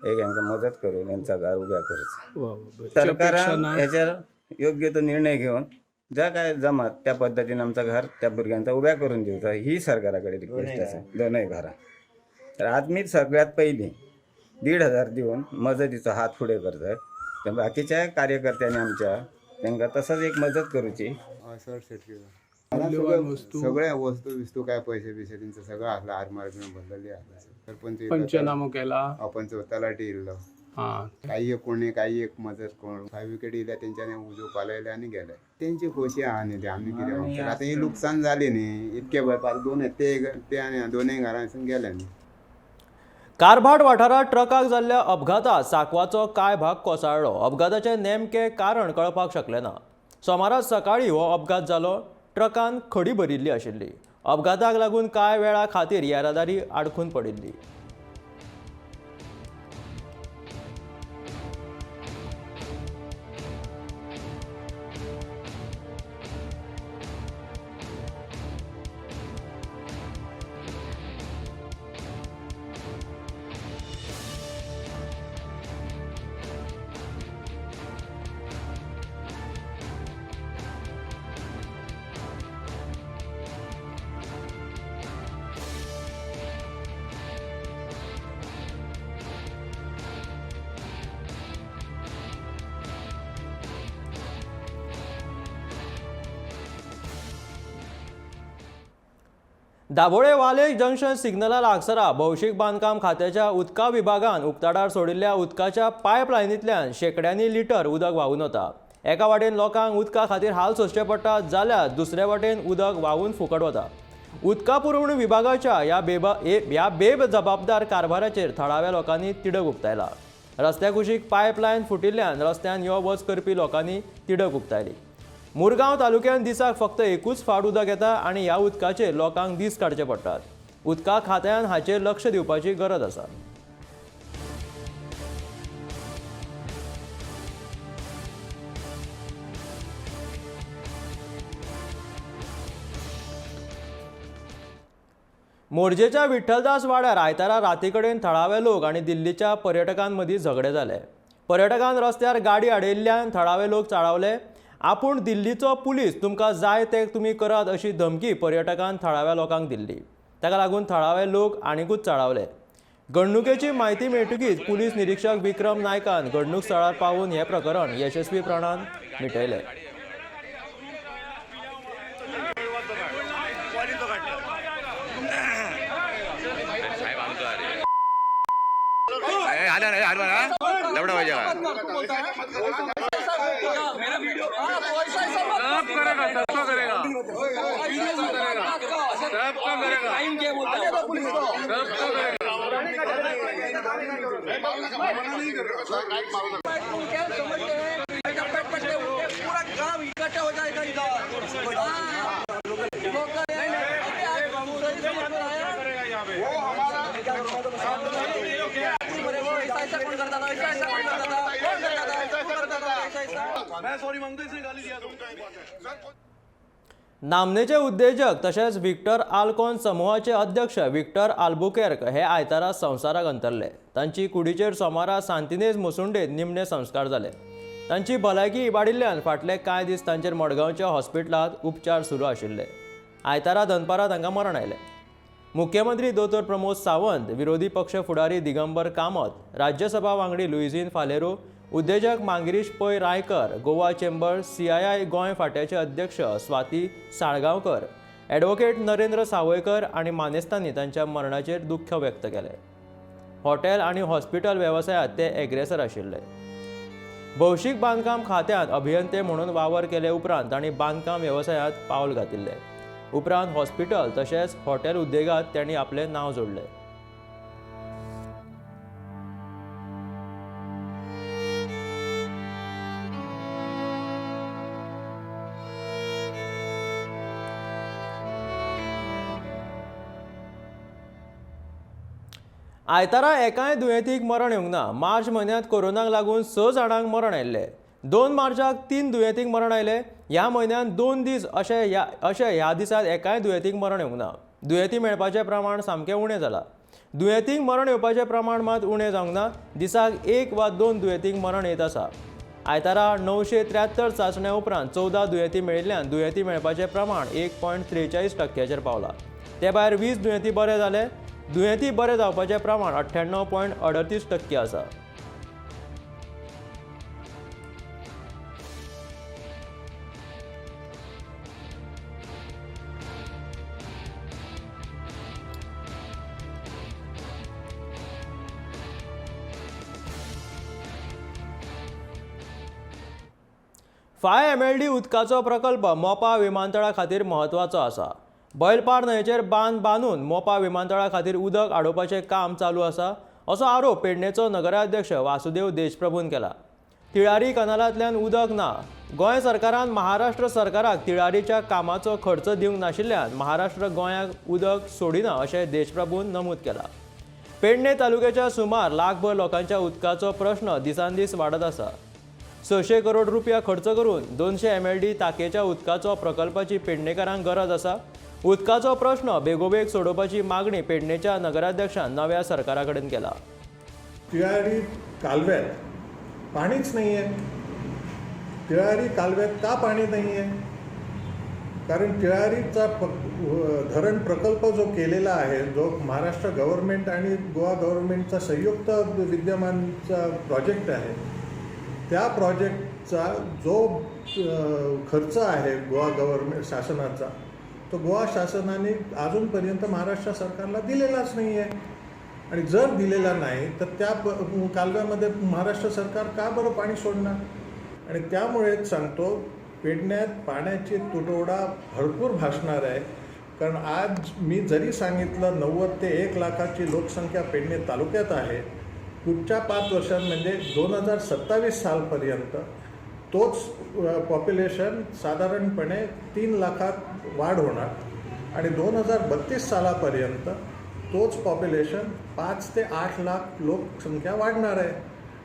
K: एक यांका मदत करून यांचा घर उभ्या करूचा. सरकारान ह्याच्यार योग्य तो निर्णय घेऊन ज्या काय जमात त्या पद्धतीने आमचा घर त्या भुरग्यांचा उभ्या करून दिवचा ही सरकाराकडे रिक्वेस्ट आसा. दोनूय घरां. तर आज मी सगळ्यात पहिली 1500 दिवन मदतीचो हात फुडें करतय. तर बाकीच्या कार्यकर्त्यांनी आमच्या तांकां तसंच एक मदत करूची.
M: सगळ्या वस्तू बिस्तू काय पैसे बिसे तेंचो सगळं आसला आरमार बीन भरलेली आसला. सरपंच
L: पंचनामो केला,
M: पंच तलाठी इल्लो, काही एक कोणी काही एक मदत कोण 5 विकेट इल्या तेंच्यांनी उजो पालयले आनी गेले. तेंची खोशी आहा न्ही ते आमी कितें आतां ही लुकसाण जाली न्ही इतके भरपाक दोन ते आनी दोनूय घरांसून गेले न्ही.
A: कारभाट वाठारांत ट्रकाक जाल्ल्या अपघातात सांकवाचो कांय भाग कोसळ्ळो. अपघाताचें नेमकें कारण कळपाक शकलें ना. सोमारा सकाळीं हो अपघात जालो. ट्रकान खडी भरिल्ली आशिल्ली. अपघाताक लागून कांय वेळा खातीर येरादारी आडखून पडिल्ली. दाबोळे वाले जंक्शन सिग्नला लागसरा भौशीक बांदकाम खात्याच्या उदका विभागान उक्ताडार सोडिल्ल्या उदकाच्या पायपलायनींतल्यान शेंकड्यांनी लिटर उदक व्हांवून वता. एका वाटेन लोकांक उदका खातीर हाल सोंसचे पडटा, जाल्यार दुसरे वाटेन उदक व्हांवून फुकट वता. उदका पुरवण विभागाच्या ह्या बेजबाबदार कारभाराचेर थळाव्या लोकांनी तिडक उक्तायला. रस्त्या कुशीक पायपलायन फुटिल्ल्यान रस्त्यान यो वच करपी लोकांनी तिडक उक्तायली. मुरगांव तालुक्यांत दिसाक फक्त एकूच फावट उदक येता आनी ह्या उदकाचेर लोकांक दीस काडचे पडटात. उदका खात्यान हाचेर लक्ष दिवपाची गरज आसा. मोरजेच्या विठ्ठलदास वाड्यार आयतारा राती कडेन थळावे लोक आनी दिल्लीच्या पर्यटकांमदीं झगडे जाले. पर्यटकान रस्त्यार गाडी आडयल्ल्यान थळावे लोक चाळवले. आपूण दिल्लीचो पुलीस, तुमकां जाय ते तुमी करात अशी धमकी पर्यटकान थळाव्या लोकांक दिल्ली. ताका लागून थळावे लोक आनीकूच चाळवले. घडणुकेची म्हायती मेळटकीच पुलीस निरीक्षक विक्रम नायकान घडणूक स्थळार पावून हें प्रकरण यशस्वीपणान मिटयलें.
N: पूरा गांव इकट्ठा हो जाएगा इधर।
A: नामनेचे उद्देजक तशेंच विक्टर आल्कॉन समूहाचे अध्यक्ष विक्टर आल्बुकेर्क हे आयतारा संवसाराक अंतरले. तांची कुडीचेर सोमारा सांतिनेज मुसुंडेत निमणे संस्कार जाले. तांची भलायकी इबाडिल्ल्यान फाटले कांय दीस तांचेर मडगांवच्या हॉस्पिटलांत उपचार सुरू आशिल्ले. आयतारा दनपारां तांकां मरण आयलें. मुख्यमंत्री दोतोर प्रमोद सावंत, विरोधी पक्ष फुडारी दिगंबर कामत, राज्यसभा वांगडी लुईझीन फालेरो, उद्देजक Manguirish Pai Raikar, Goa chamber CII Goa फांट्याचे अध्यक्ष स्वाती साळगांवकर, ॲडव्होकेट नरेंद्र सावयकर आनी मानेस्तांनी तांच्या मरणाचेर दुख्ख व्यक्त केलें. हॉटेल आनी हॉस्पिटल वेवसायांत ते एग्रेसर आशिल्ले. भौशीक बांदकाम खात्यांत अभियंते म्हणून वावर केले उपरांत तांणी बांदकाम वेवसायांत पावल घातिल्लें. उपरांत हॉस्पिटल तशेंच हॉटेल उद्देगांत तांणी आपलें नांव जोडलें. आयतारा एकाय दुयेंतीक मरण येवंक ना. मार्च म्हयन्यांत कोरोनाक लागून 6 जाणांक मरण आयिल्लें. 2 मार्चाक 3 दुयेंतींक मरण आयलें. ह्या म्हयन्यांत 2 दीस अशे ह्या दिसांत एकाय दुयेंतीक मरण येवंक ना. दुयेंती मेळपाचें प्रमाण सामकें उणें जालां. दुयेंतींक मरण येवपाचें प्रमाण मात उणें जावंक ना. दिसाक 1 वा 2 दुयेंतींक मरण येत आसा. आयतारा 973 चांचण्या उपरांत 14 दुयेंती मेळिल्ल्यान दुयेंती मेळपाचें प्रमाण 1.43% पावलां. ते भायर 20 दुयेंती बरे जाले. दुयेंती बरे जावपाचें प्रमाण 98.38% आसा. फाय MLD उदकाचो प्रकल्प मोपा विमानतळा खातीर म्हत्वाचो आसा. बैलपार न्हंयेचेर बांद बांदून मोपा विमानतळा खातीर उदक आडोवपाचें काम चालू आसा असो आरोप पेडणेचो नगराध्यक्ष वासुदेव देशप्रभून केला. तिळारी कनालांतल्यान उदक ना. गोंय सरकारान महाराष्ट्र सरकाराक तिळारीच्या कामाचो खर्च दिवंक नाशिल्ल्यान महाराष्ट्र गोंयाक उदक सोडिना अशें देशप्रभून नमूद केलां. पेडणे तालुक्याच्या सुमार लाखभर लोकांच्या उदकाचो प्रश्न दिसान दीस वाडत आसा. 600 करोड रुपया खर्च करून 200 MLD ताकेच्या उदकाचो प्रकल्पाची पेडणेकारांक गरज आसा. उदकाचो प्रश्न बेगोबेग सोडोवपाची मागणी पेडणेच्या नगराध्यक्षान नव्या सरकारा कडेन केला.
O: तिळारी कालव्यात पाणीच नाही आहे. तिळारी कालव्यात का पाणी नाही आहे? कारण तिळारीचा धरण प्रकल्प जो केलेला आहे, जो महाराष्ट्र गव्हर्नमेंट आणि गोवा गव्हर्नमेंटचा संयुक्त विद्यमानचा प्रोजेक्ट आहे, त्या प्रोजेक्टचा जो खर्च आहे गोवा गव्हर्नमेंट शासनाचा, तो गोवा शासनाने अजूनपर्यंत महाराष्ट्र सरकारला दिलेलाच नाही आहे. आणि जर दिलेला नाही तर त्या कालव्यामध्ये महाराष्ट्र सरकार का बरं पाणी सोडणार? आणि त्यामुळेच सांगतो, पेडण्यात पाण्याची तुटवडा भरपूर भासणार आहे. कारण आज मी जरी सांगितलं 90 ते 1 लाखाची लोकसंख्या पेडणे तालुक्यात आहे, पुढच्या 5 वर्षांत म्हणजे 2027 सालपर्यंत तोच पॉप्युलेशन साधारणपणे 3 लाखात वाढ होणार आणि 2032 सालापर्यंत तोच पॉप्युलेशन 5 ते 8 लाख लोकसंख्या वाढणार आहे.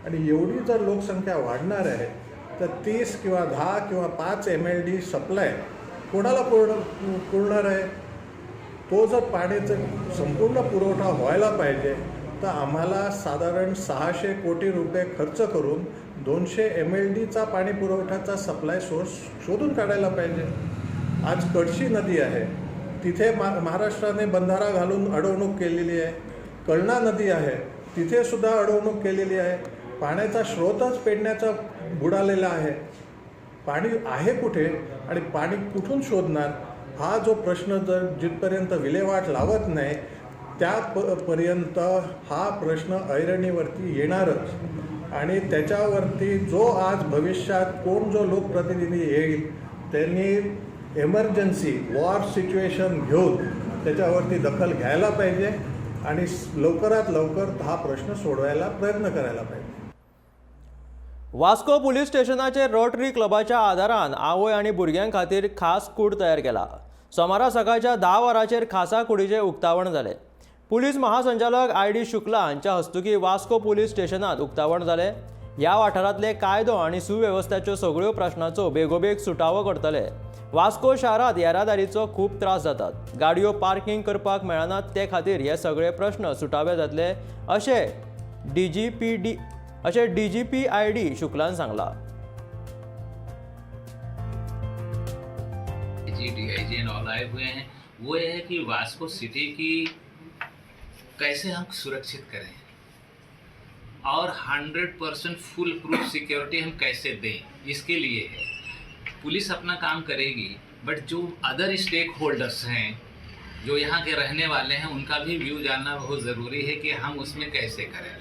O: आणि एवढी जर लोकसंख्या वाढणार आहे तर 30 किंवा 10 किंवा 5 MLD supply कोणाला पुरणार आहे? तो जर पाण्याचा संपूर्ण पुरवठा व्हायला पाहिजे तर आम्हाला साधारण 600 कोटी रुपये खर्च करून 200 MLDचा पाणी पुरवठ्याचा सप्लाय सोर्स शोधून काढायला पाहिजे. आज कडशी नदी आहे, तिथे महाराष्ट्राने बंधारा घालून अडवणूक केलेली आहे. कळणा नदी आहे, तिथेसुद्धा अडवणूक केलेली आहे. पाण्याचा स्रोतच पेडण्याचा बुडालेला आहे. पाणी आहे कुठे आणि पाणी कुठून शोधणार हा जो प्रश्न जर जिथपर्यंत विल्हेवाट लावत नाही त्यापर्यंत हा प्रश्न ऐरणीवरती येणारच. आणि त्याच्यावरती जो आज भविष्यात कोण जो लोकप्रतिनिधी येईल त्यांनी एमर्जन्सी वॉर सिच्युएशन घेऊन त्याच्यावरती दखल घ्यायला पाहिजे आणि लवकरात लवकर हा प्रश्न सोडवायला प्रयत्न करायला पाहिजे.
A: वास्को पुलीस स्टेशनाचेर रोटरी क्लबाच्या आदारान आवय आनी भुरग्यां खातीर खास कूड तयार केला. सोमारा सकाळच्या 10 वरांचेर खासा कुडीचें उक्तावण जालें. पुलीस महासंचालक I.D. Shukla हांच्या हस्तुकी वास्को पुलीस स्टेशनांत उक्तावण जालें. ह्या वाठारांतले कायदो आनी सुवेवस्थेच्यो सगळ्यो प्रश्नांचो बेगोबेग सुटावो करतले. वास्को शारांत येरादारीचो खूब त्रास जातात, गाडयो पार्किंग करपाक मेळनात, ते खातीर हे सगळे प्रश्न सुटावे जातले अशें DGP I.D. शुक्लान सांगला.
P: DIG and all आए हुए हैं. वो ये है कि वास्को सिटी की कैसे हम सुरक्षित करें और 100% फुल प्रूफ सिक्योरिटी हम कैसे दें, इसके लिए है. पुलिस अपना काम करेगी, बट जो अदर स्टेक होल्डर्स हैं, जो यहाँ के रहने वाले हैं, उनका भी व्यू जानना बहुत ज़रूरी है कि हम उसमें कैसे करें.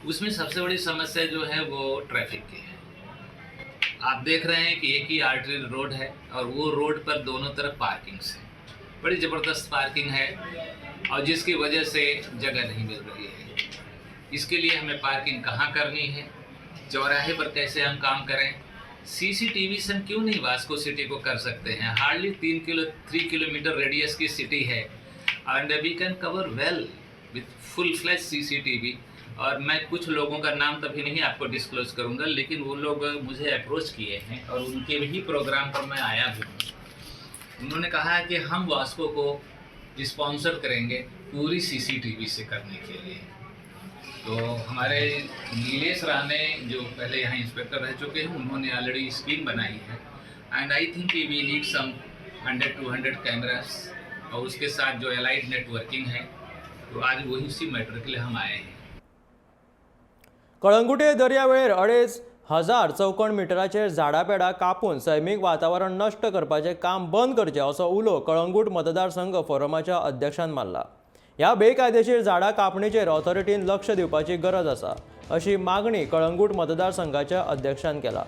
P: उसमें सबसे बड़ी समस्या जो है वो ट्रैफिक की है. आप देख रहे हैं कि एक ही आर्टरी रोड है और वो रोड पर दोनों तरफ पार्किंग्स है, बड़ी ज़बरदस्त पार्किंग है और जिसकी वजह से जगह नहीं मिल रही है. इसके लिए हमें पार्किंग कहाँ करनी है, चौराहे पर कैसे हम काम करें, सीसीटीवी से हम क्यों नहीं वास्को सिटी को कर सकते हैं. हार्डली 3 किलोमीटर रेडियस की सिटी है and we can cover well with full fledge CCTV. और मैं कुछ लोगों का नाम तभी नहीं आपको डिस्क्लोज करूंगा, लेकिन वो लोग मुझे अप्रोच किए हैं और उनके भी प्रोग्राम पर मैं आया भी हूँ. उन्होंने कहा है कि हम वास्को को स्पॉन्सर करेंगे पूरी सीसीटीवी से करने के लिए. तो हमारे नीलेश राणे जो पहले यहाँ इंस्पेक्टर रह चुके हैं, उन्होंने ऑलरेडी स्कीम बनाई है and I think we need some 100-200 cameras और उसके साथ जो एलाइड नेटवर्किंग है, तो आज वही उसी मैटर के लिए हम आए हैं.
A: कळंगुटे दर्यावेळेर 2500 चौखण मिटराचेर झाडां पेडां कापून सैमीक वातावरण नश्ट करपाचें काम बंद करचें असो उलो कळंगूट मतदारसंघ फोरमाच्या अध्यक्षान मारला. ह्या बेकायदेशीर झाडां कापणीचेर ऑथॉरिटीन लक्ष दिवपाची गरज आसा अशी मागणी कळंगूट मतदारसंघाच्या अध्यक्षान केला.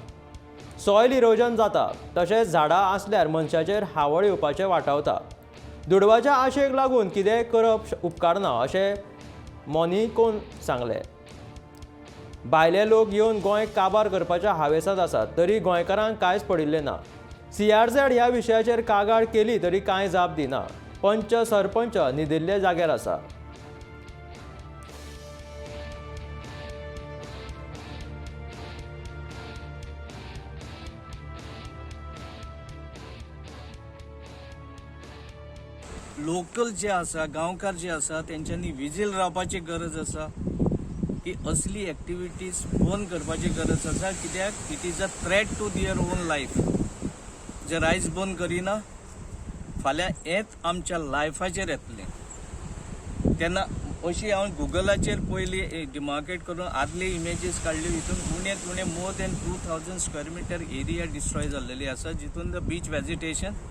A: सॉयल इरोजन जाता तशेंच झाडां आसल्यार मनशाचेर हावळ येवपाचें वाटावता. दुडवाच्या आशेक लागून कितेंय करप उपकारना अशें मोनिकोन सांगलें. भायले लोक येवन गोंय काबार करपाच्या हावेसांत आसात तरी गोंयकारांक कांयच पडिल्लें ना. CRZ ह्या विशयाचेर कागाळ केली तरी कांय जाप दिना. पंच सरपंच न्हिदिल्ले जाग्यार आसा.
Q: लोकल जे आसा, गांवकार जे आसा, तेंच्यांनी विजील रावपाची गरज आसा की असली एक्टिविटीज बंद करपाची गरज आसा. कित्याक it is a threat to their own life. जर आयज बंद करिना फाल्यां हेंच आमच्या लायफाचेर येतलें. तेन्ना अशी हांव गुगलाचेर पयली डिमार्केट करून आदले इमेजीस काडल्यो, हितून उणेंत उणें more than 2000 square metre area destroy जाल्लेली आसा, जितून the beach vegetation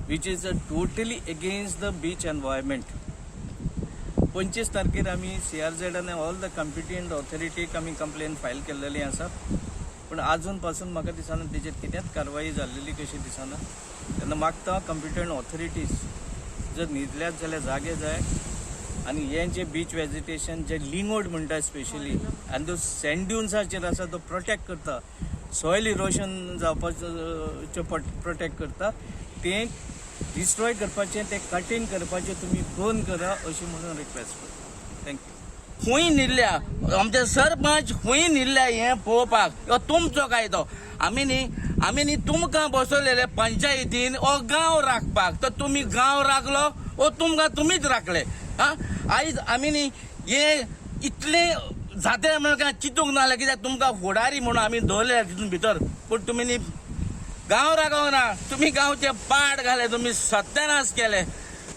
Q: which is totally against the beach environment. 25 तारखेर आमी CRZ आनी ऑल the competent ऑथॉरिटीक आमी कंप्लेन फायल केल्लेली आसा, पूण आजून पासून म्हाका दिसना तेजेर कितेंच कारवाई जाल्लेली कशी दिसना. तेन्ना मागता कॉम्पिटंट ऑथॉरिटीज जर न्हिदल्यात जाल्यार जागे जाय आनी हें जें बीच वेजिटेशन जे लिंगोट म्हणटा स्पेशली आनी तो सँड ड्युन्साचेर आसा तो प्रोटेक्ट करता, सॉयल इरोशन जावपाचें प्रोटेक्ट करता, तें डिस्ट्रॉय करपाचें, तें कटींग करपाचें तुमी बंद करा अशी म्हणून रिक्वेस्ट करता. Thank you.
R: खूंय न्हिल्ल्या आमचे सरपंच खूंय न्हिल्ल्या हें पळोवपाक हो तुमचो कायदो. आमी न्ही तुमकां बसवलेले पंचायतीन हो गांव राखपाक, तर तुमी गांव राखलो हो तुमकां तुमीच राखले. आं, आयज आमी न्ही हें इतलें जातें म्हणून कांय चिंतूंक ना कित्याक तुमकां फुडारी म्हणून आमी दवरले तितून भितर, पूण तुमी न्ही गांव राखोंक ना, तुमी गांवचे पाड घाले, तुमी सत्यानाश केले.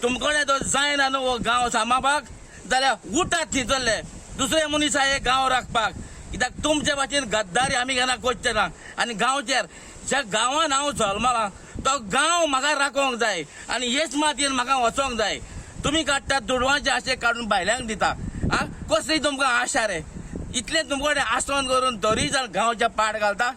R: तुमकडे तो जायना न्हू हो गांव सांबाळपाक जाल्यार उठात थंयसरले दुसरे मनीस हे गांव राखपाक, कित्याक तुमचे भाशेन गद्दारी आमी केन्ना करचे ना. आनी गांवचेर ज्या गांवान हांव जल्मला तो गांव म्हाका राखोंक जाय आनी हेच मातयेन म्हाका वचोंक जाय. तुमी काडटात दुडवांचे आशे काडून भायल्यांक दिता, आं, कसली तुमकां आशा रे? इतलें तुमचे कडेन आसोन करून तरी जाण गांवच्या पाड घालता.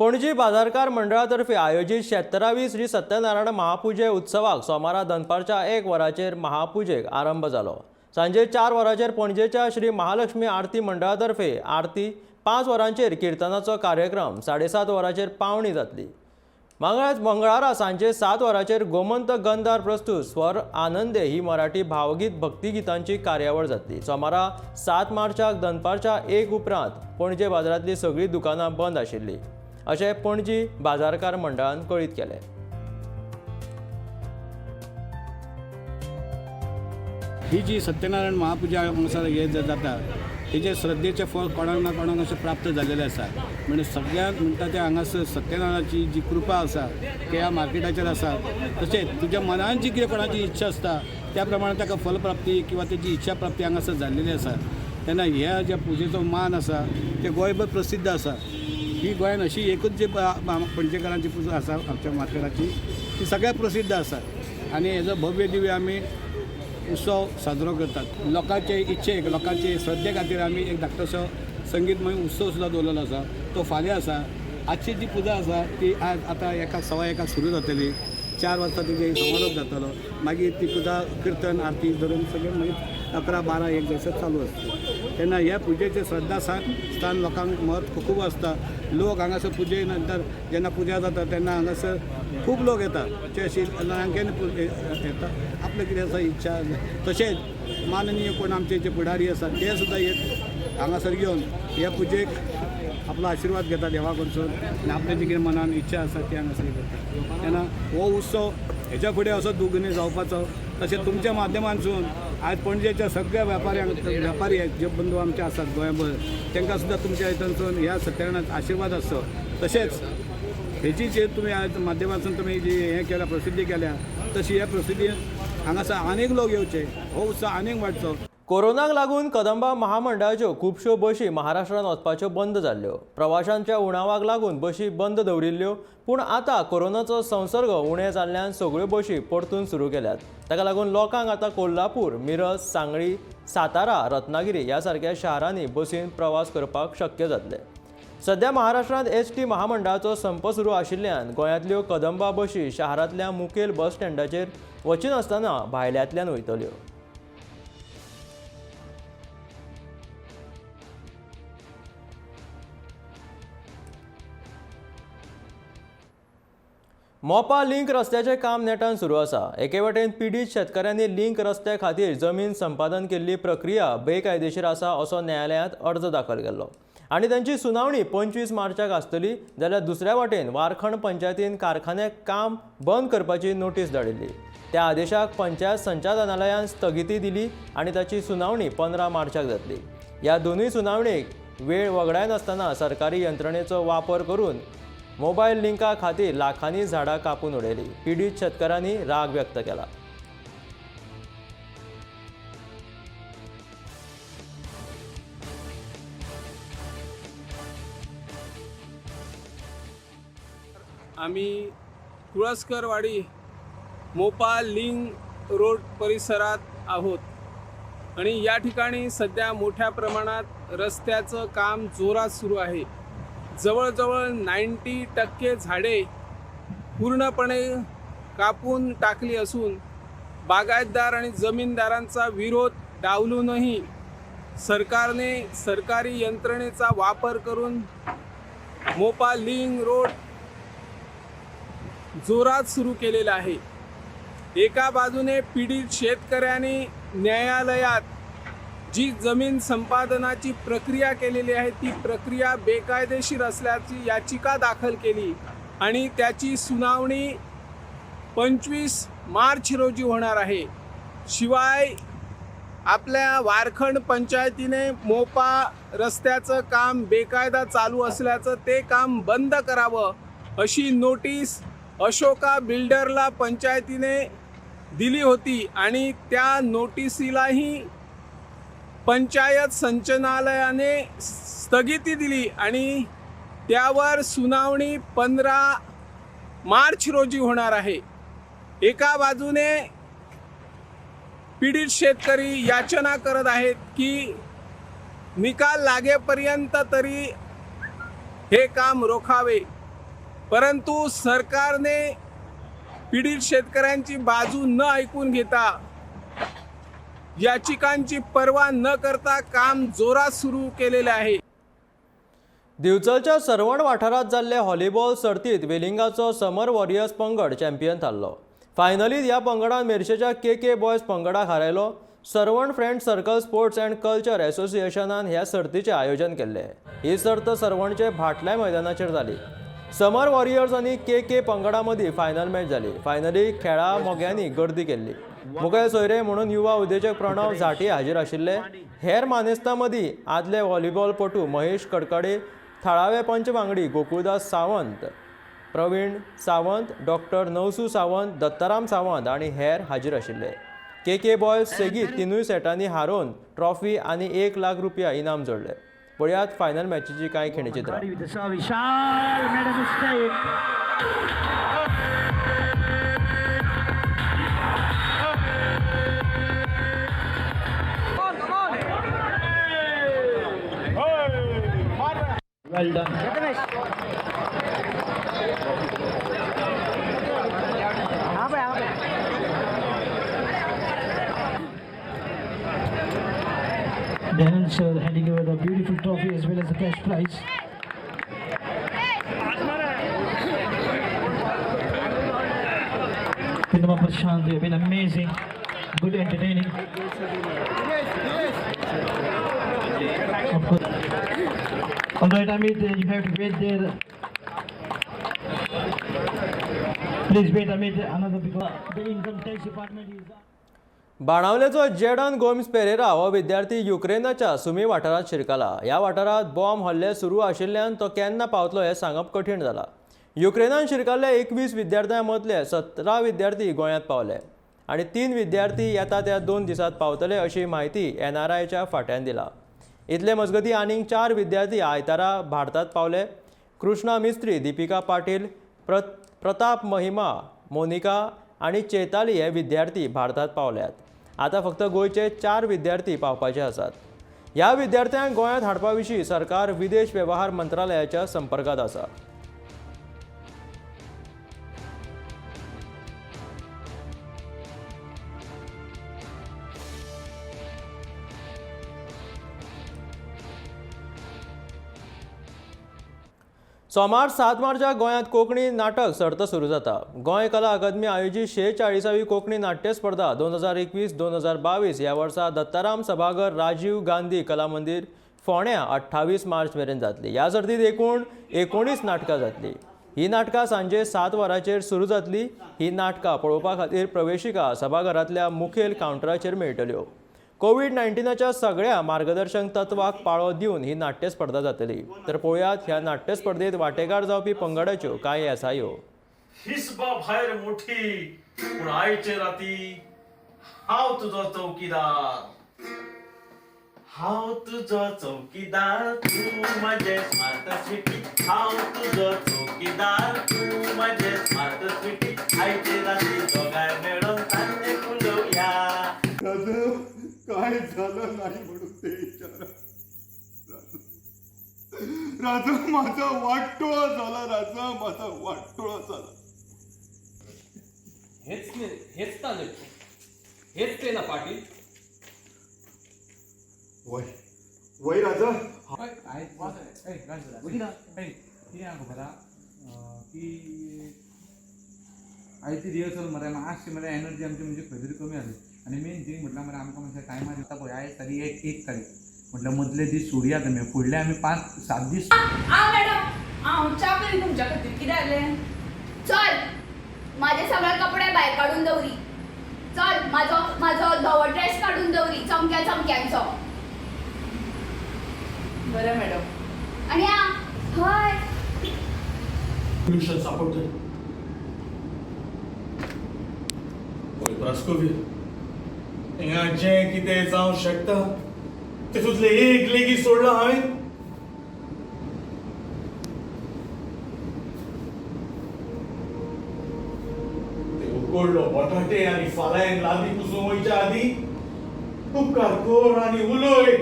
A: पणजी बाजारकार मंडळातर्फे आयोजीत 76वी श्री सत्यनारायण महापुजे उत्सवाक सोमारा दनपारच्या 1 वरांचेर महापुजेक आरंभ जालो. सांजे 4 वरांचेर पणजेच्या श्री महालक्ष्मी आरती मंडळातर्फे आरती, 5 वरांचेर किर्तनाचो कार्यक्रम, 7:30 वरांचेर पावणी जातली. मंगळारा सांजे 7 वरांचेर गोमंत गंधार प्रस्तुत स्वर आनंदे ही मराठी भावगीत भक्तिगितांची कार्यावळ जातली. सोमारा 7 मार्चाक दनपारच्या 1 उपरांत पणजे बाजारांतली सगळीं दुकानां बंद आशिल्लीं अशें पणजी बाजारकार मंडळान कळीत केलें.
L: ही जी सत्यनारायण महापुजा हांगासर हे जाता तेजे श्रद्धेचें फळ कोणाक ना कोणाक अशें प्राप्त जाल्लेलें आसा. म्हणजे सगळ्यांक म्हणटा तें हांगासर सत्यनारायणाची जी कृपा आसा ते ह्या मार्केटाचेर आसा. तशेंच तुज्या मनान जी कितें कोणाची इच्छा आसता त्या प्रमाणे ताका फलप्राप्ती किंवा तेजी इच्छा प्राप्ती हांगासर जाल्लेली आसा. तेन्ना ह्या ज्या पुजेचो मान आसा ते गोंयभर प्रसिद्ध आसा. ही गोंयान अशी एकूच जी पणजेकारांची पुजा आसा आमच्या मार्केटाची ती सगळ्याक प्रसिद्ध आसा आनी हेजो भव्य दिव्य आमी उत्सव साजरो करतात. लोकांचे इच्छेक लोकांचे श्रद्धे खातीर आमी एक धाकटोसो संगीतमय उत्सव सुद्दां दवरलेलो आसा, तो फाल्यां आसा. आजची जी पुजा आसा ती आज आतां 1:15 सुरू जातली. 4 वाजता तिजे समारोप जातलो. मागीर ती पुजा किर्तन आरती धरून सगळें मागीर 11, 12, 1 जायसर चालू आसता. तेन्ना ह्या पुजेचें श्रद्धा स्थान लोकांक म्हत्व खूब आसता. लोक हांगासर पुजे नंतर जेन्ना पुजा जाता तेन्ना हांगासर खूब लोक येता, ते अशी रांकेन येता आपलें कितें आसा इच्छा. तशेंच माननीय कोण आमचे जे फुडारी आसा ते सुद्दां येत हांगासर येवन ह्या पुजेक आपलो आशिर्वाद घेता देवा कडसून आनी आपले जे कितें मनान इच्छा आसा ती हांगासर करता. तेन्ना हो उत्सव हेच्या फुडें असो दुगुनी जावपाचो. तशें तुमच्या माध्यमांतसून आज पणजेच्या सगळ्या व्यापारी जे बंधू आमचे आसात गोंयभर तांकां सुद्दां तुमच्या हितूनसून ह्या सत्यनारायणाचो आशिर्वाद आसचो. तशेंच हेची जे तुमी आज माध्यमांतसून तुमी जी हें केल्या प्रसिद्धी केल्या तशी ह्या प्रसिद्धी हांगासर आनीक लोक येवचे, हो उत्सव आनीक वाडचो.
A: कोरोनाक लागून कदंबा महामंडळाच्यो खुबश्यो बशी महाराष्ट्रांत वचपाच्यो बंद जाल्ल्यो. प्रवाशांच्या उणावाक लागून बशी बंद दवरिल्ल्यो, पूण आतां कोरोनाचो संसर्ग उणें जाल्ल्यान सगळ्यो बशी परतून सुरू केल्यात. ताका लागून लोकांक आतां कोल्हापूर, मिरज, सांगली, सातारा, रत्नागिरी ह्या सारक्या शारांनी बसीन प्रवास करपाक शक्य जातलें. सध्या महाराष्ट्रांत एसटी महामंडळाचो संप सुरू आशिल्ल्यान गोंयांतल्यो कदंबा बशी शारांतल्या मुखेल बस स्टँडाचेर वचिनासतना भायल्यांतल्यान वयतल्यो. मोपा लिंक रस्त्याचें काम नेटान सुरू आसा. एके वटेन पिडीत शेतकारांनी लिंक रस्त्या खातीर जमीन संपादन केल्ली प्रक्रिया बेकायदेशीर आसा असो न्यायालयांत अर्ज दाखल केल्लो आनी तांची सुनावणी 25 मार्चाक आसतली. जाल्यार दुसऱ्या वटेन वारखंड पंचायतीन कारखान्याक काम बंद करपाची नोटीस धाडिल्ली. त्या आदेशाक पंचायत संचालनालयान स्थगिती दिली आनी ताची सुनावणी 15 मार्चाक जातली. ह्या दोनूय सुनावणेक वेळ वगडायनासतना सरकारी यंत्रणेचो वापर करून मोबायल लिंका खातीर लाखांनी झाडां कापून उडयली. पिडीत शेतकारांनी राग व्यक्त केला.
L: आम्ही तुळसकरवाडी मोपा लिंक रोड परिसरात आहोत आणि या ठिकाणी सध्या मोठ्या प्रमाणात रस्त्याचं काम जोरात सुरू आहे. जवळजवळ 90% झाडे पूर्णपणे कापून टाकली असून बागायतदार आणि जमीनदारांचा विरोध डावलूनही सरकारने सरकारी यंत्रणेचा वापर करून मोपा लिंक रोड जोरात सुरू केलेला आहे. एका बाजूने पीडित शेतकऱ्यांनी न्यायालयात जी जमीन संपादनाची प्रक्रिया केलेली आहे ती प्रक्रिया बेकायदेशीर असल्याची याचिका दाखल केली आणि त्याची सुनावणी 25 मार्च रोजी होणार आहे. शिवाय आपल्या वारखंड पंचायतीने मोपा रस्त्याचं काम बेकायदा चालू असल्याचं ते काम बंद करावं अशी नोटीस अशोका बिल्डरला पंचायतीने दिली होती आणि त्या नोटीसीलाही पंचायत संचालनालयाने स्थगिती दिली आणि त्यावर सुनावणी 15 मार्च रोजी होणार आहे. एका बाजूने पीडित शेतकरी याचना करत आहेत की
S: निकाल लागेपर्यंत तरी हे काम रोखावे. परंतु सरकारने पीडित शेतकऱ्यांची बाजू न ऐकून घेता, याचिकांची पर्वा न करता काम जोरात सुरू केलेले आहे.
A: दिवचलच्या सरवण वाठारांत जाल्ले व्हॉलीबॉल सर्तीत वेलिंगाचो समर वॉरियर्स पंगड चॅम्पियन थारलो. फायनलीत ह्या पंगडान मेरशेच्या के के बॉयज पंगडाक हारयलो. Sarvan friend circle sports and culture असोसिएशनान ह्या सर्तीचें आयोजन केल्लें. ही सर्त सरवणचे भाटल्या मैदानाचेर जाली. समर वॉरियर्स आनी के के पंगडा मदीं फायनल मॅच जाली. फायनलीक खेळा मोग्यांनी गर्दी केल्ली. मुखेल सोयरे म्हणून युवा उद्देजक प्रणव झाटी हाजीर आशिल्ले. हेर मानेस्तां मदीं आदले व्हॉलीबॉलपटू महेश कडकडे, थळावे पंच वांगडी गोकुळदास सावंत, प्रवीण सावंत, डॉक्टर नवसू सावंत, दत्ताराम सावंत आनी हेर हाजीर आशिल्ले. के के बॉयज सेगीत 3 सेटांनी हारोवन ट्रॉफी आनी 1 लाख रुपया इनाम जोडले. पळयात फायनल मॅचीची कांय खिणचित्रां.
T: Well done. Darren sir handing over the beautiful trophy as well as the cash prize. Pindama Prashant, you have been amazing, good entertaining. Of course. All right, Amit, you have to wait there. Please wait, Amit, another because the income tax department is.
A: बाणावलेचो Jadon Gomes Pereira हो विद्यार्थी युक्रेनाच्या सुमी वाठारांत शिरकला. ह्या वाठारांत bomb हल्ले सुरू आशिल्ल्यान तो केन्ना पावतलो हें सांगप कठीण जालां. युक्रेनान शिरकल्ल्या 21 विद्यार्थ्यां मदले 17 विद्यार्थी गोंयांत पावले आनी 3 विद्यार्थी येता त्या 2 दिसांत पावतले अशी म्हायती एनआरआयच्या फांट्यान दिला. इतले मजगतीं आनीक 4 विद्यार्थी आयतारा भारतांत पावले. कृष्णा मिस्त्री, दीपिका पाटील, प्रताप महिमा, मोनिका आनी चेताली हे विद्यार्थी भारतांत पावल्यात. आतां फक्त गोंयचे 4 विद्यार्थी पावपाचे आसात. ह्या विद्यार्थ्यांक गोंयांत हाडपा विशीं सरकार विदेश वेव्हार मंत्रालयाच्या संपर्कांत आसा. सोमार 7 मार्चाक गोंयांत कोंकणी नाटक सर्त सुरू जाता. गोंय कला अकादमी आयोजीत 46वी कोंकणी नाट्य स्पर्धा 2021-2022 ह्या वर्सा दत्ताराम सभाघर राजीव गांधी कला मंदीर फोंड्या 28 मार्च मेरेन जातली. ह्या सर्तीत एकूण 19 नाटकां जातली. ही नाटकां सांजे 7 वरांचेर सुरू जातली. ही नाटकां पळोवपा खातीर प्रवेशिका सभाघरांतल्या मुखेल कावंटराचेर मेळटल्यो. कोवीड-19च्या सगळ्या मार्गदर्शक तत्वाक पाळो दिवन ही नाट्य स्पर्धा जातली. तर पळोवयात ह्या नाट्य स्पर्धेत वांटेकार जावपी पंगडाच्यो कांय येसायो.
U: हिसबा भायर मोठी पूण आयचे राती हांव तुजो चौकीदार, हांव तुजो चौकीदार, तूं म्हजें स्मार्ट सिटी, हांव तुजो चौकीदार, तूं म्हजें स्मार्ट सिटी, आयचे राती दोगांय मेळोन तांचे उलोवया.
V: काय झालं नाही म्हणून ते विचारा. राजा माझा वाटोळा झाला, राजा माझा वाटोळा झाला.
W: हेच ना हेच ते ना पाटील.
V: वय वय राजा.
X: कितें खबर की आयची रिहर्सल मरे मातशी मरे एनर्जी आमची म्हणजे खंय तरी कमी जाली. आनी मेन थींग म्हटल्यार मरे आमकां मातशें टायमार येता पळय. आयज तारीख 1 तारीख म्हटल्यार मदले दीस सोडया तुमी, फुडले आमी 5-7 दीस.
Y: मॅडम हांव च्या करी तुमच्या खातीर. कितें जालें?
Z: चल म्हाजे सगळे कपडे भायर काडून दवरी. चल म्हाजो म्हाजो धवो ड्रेस काडून दवरी चमक्या चमक्यांचो.
Y: बरें मॅडम.
Z: आनी आं हय
U: सोल्युशन सापडटलें. पळय प्रास्कोवी, हिंगा जें कितें जावंक शकता तितूंतलें एक लेगीत सोडलां हांवें. ते उकडलो बटाटे आनी फाल्यां लादी पुसूंक वयच्या आदीं उपकार कर आनी उलय.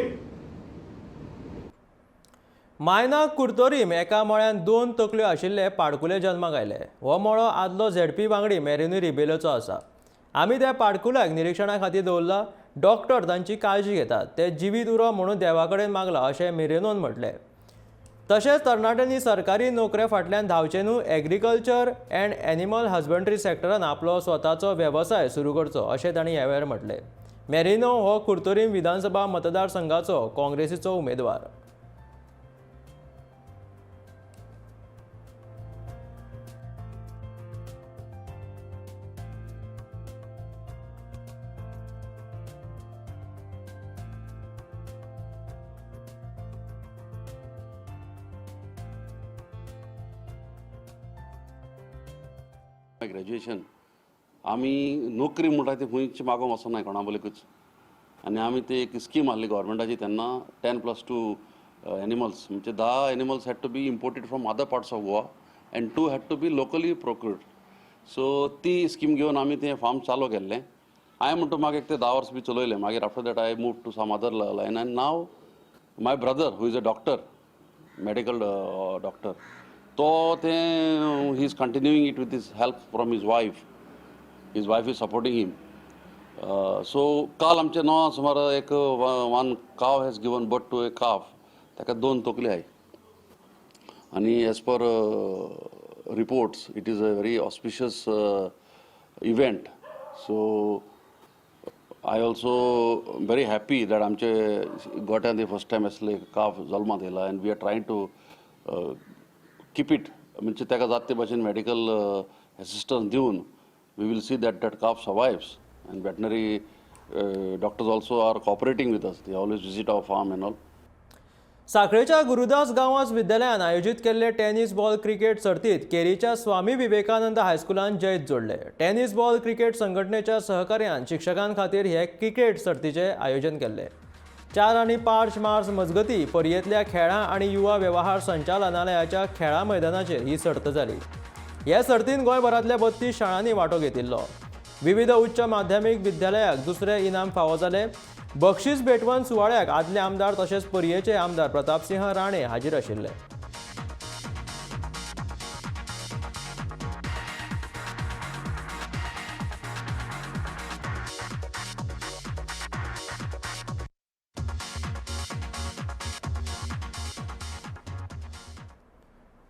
A: मायना कुर्तोरीम एका मळ्यान दोन तकल्यो आशिल्ले पाडकुले जल्माक आयले. हो मळो आदलो झेडपी वांगडी मेरेनू रिबेलोचो आसा. आमी त्या पाडकुल्याक निरिक्षणा खातीर दवरला. डॉक्टर तांची काळजी घेतात. ते जिवीत उरो म्हणून देवा कडेन मागला अशें मेरेनोन म्हटलें. तशेंच तरणाट्यांनी सरकारी नोकऱ्या फाटल्यान धांवचें न्हू, एग्रीकल्चर अँड एनिमल हजबंड्री सेक्टरान आपलो स्वताचो वेवसाय सुरू करचो अशें तांणी ह्या वेळार म्हटलें. मेरिनो हो कुर्तोरीम विधानसभा मतदारसंघाचो काँग्रेसीचो उमेदवार.
B: ग्रॅज्युएशन आमी नोकरी म्हणटा ती खंयच मागोवंक वचनाय कोणा बलेकूच आनी आमी ते एक स्कीम आहली गव्हर्मेंटाची तेन्ना 10+2 एनिमल्स म्हणजे 10 animals had to be imported from other parts of Goa and 2 had to be locally procured. So ती स्कीम घेवन आमी तें फार्म चालू केल्लें. हांवें म्हणटा मागीर ते 10 वर्स बी चलयलें. मागीर after that I move to some other line and now my brother who is a doctor, medical doctor, तो तें he is continuing it with his help from his wife. His wife is supporting him. So काल आमचे 9 सुमार एक 1 cow has given birth to a calf. ताका 2 तकली आहाय आनी as per reports it is a very auspicious event. So I also very happy that आमचे गोट्यांत first time असले काफ जल्मात येयला and we are trying to keep it. म्हणजे ताका जाता ते भाशेन मेडिकल एसिस्टन्स दिवन we will see that that calf survives. And veterinary doctors also are cooperating with us. They always visit our farm and all.
A: साखळेच्या Gurudas गांवास विद्यालयान आयोजीत केल्ले tennis ball cricket सर्तीत केरीच्या स्वामी विवेकानंद हायस्कुलान जैत जोडले. टेनिस बॉल क्रिकेट संघटनेच्या सहकार्यान शिक्षकां खातीर हे क्रिकेट सर्तीचें आयोजन केल्लें. 4 आनी 5 मार्च मजगती पर्येंतल्या खेळां आनी युवा वेव्हार संचालनालयाच्या खेळां मैदानाचेर ही सर्त जाली. हे सर्तीन गोंयभरांतल्या 32 शाळांनी वांटो घेतिल्लो. विविध उच्च माध्यमीक विद्यालयाक दुसरें इनाम फावो जालें. बक्षीस भेटवण सुवाळ्याक आदले आमदार तशेंच पर्येचे आमदार प्रतापसिंह राणे हाजीर आशिल्ले.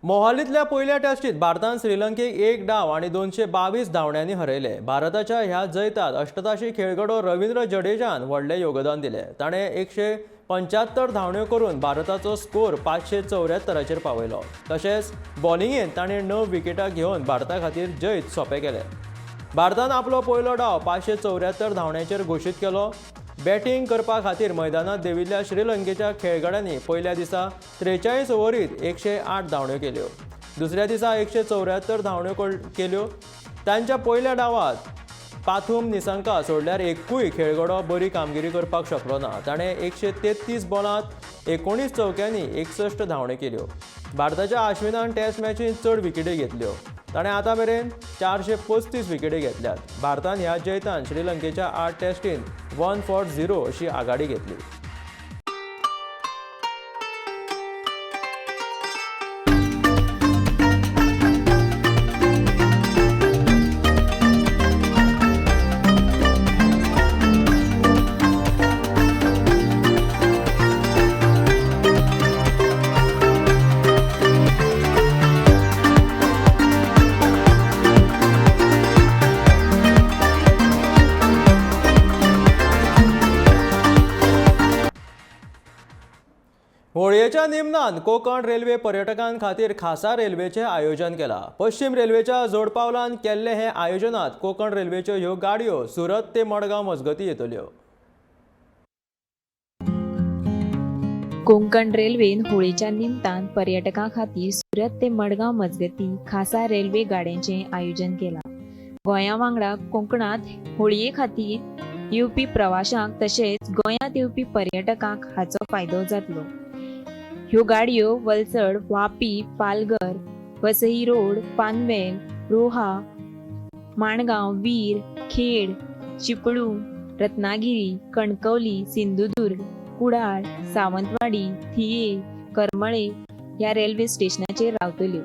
A: मोहालींतल्या पयल्या टॅस्टीत भारतान श्रीलंकेक 1 डाव आनी 222 धांवड्यांनी हरयले. भारताच्या ह्या जैतात अष्टताशी खेळगडो रवींद्र जडेजान व्हडलें योगदान दिलें. ताणें 175 धांवड्यो करून भारताचो स्कोर 574 पावयलो. तशेंच बॉलिंगेंत ताणें 9 विकेटां घेवन भारता खातीर जैत सोंपें केलें. भारतान आपलो पयलो डाव 574 धांवड्यांचेर घोशीत केलो. बॅटींग करपा खातीर मैदानात देंविल्ल्या श्रीलंकेच्या खेळगड्यांनी पयल्या दिसा 43 ओव्हरीत 108 धांवड्यो केल्यो. दुसऱ्या दिसा 174 धांवड्यो केल्यो. तांच्या पयल्या डावात पाथूम निसंका सोडल्यार एकूय खेळगडो बरी कामगिरी करपाक शकलो ना. ताणें 133 बॉलांत 19 चौक्यांनी 61 धांवड्यो केल्यो. भारताच्या आश्विनान टॅस्ट मॅचींत चड विकेटी घेतल्यो. ताणें आतां मेरेन 435 विकेटी घेतल्यात. भारतान ह्या जैतान श्रीलंकेच्या 8 टॅस्टीन 1-0 अशी आघाडी घेतली. होळयेच्या निमतान कोकण रेल्वे पर्यटकां खातीर खासा रेल्वेचें आयोजन केलां. पश्चिम रेल्वेच्या जोडपावलान केल्ले हे आयोजनांत कोकण रेल्वेच्यो ह्यो गाडयो सुरत ते मडगांव मजगतीं येतल्यो.
C: कोंकण रेल्वेन होळयेच्या निमतान पर्यटकां खातीर सुरत ते मडगांव मजगतीं खासा रेल्वे गाडयांचें आयोजन केलां. गोंया वांगडा कोंकणांत होळये खातीर येवपी प्रवाशांक तशेंच गोंयांत येवपी पर्यटकांक हाचो फायदो जातलो. ह्यो गाडयो वलसड, वापी, पालघर, वसई रोड, पानवेल, रोहा, माणगांव, वीर, खेड, चिपळूण, रत्नागिरी, कणकवली, सिंधुदुर्ग, कुडाळ, सावंतवाडी, थिये, करमळे ह्या रेल्वे स्टेशनाचेर रावतल्यो.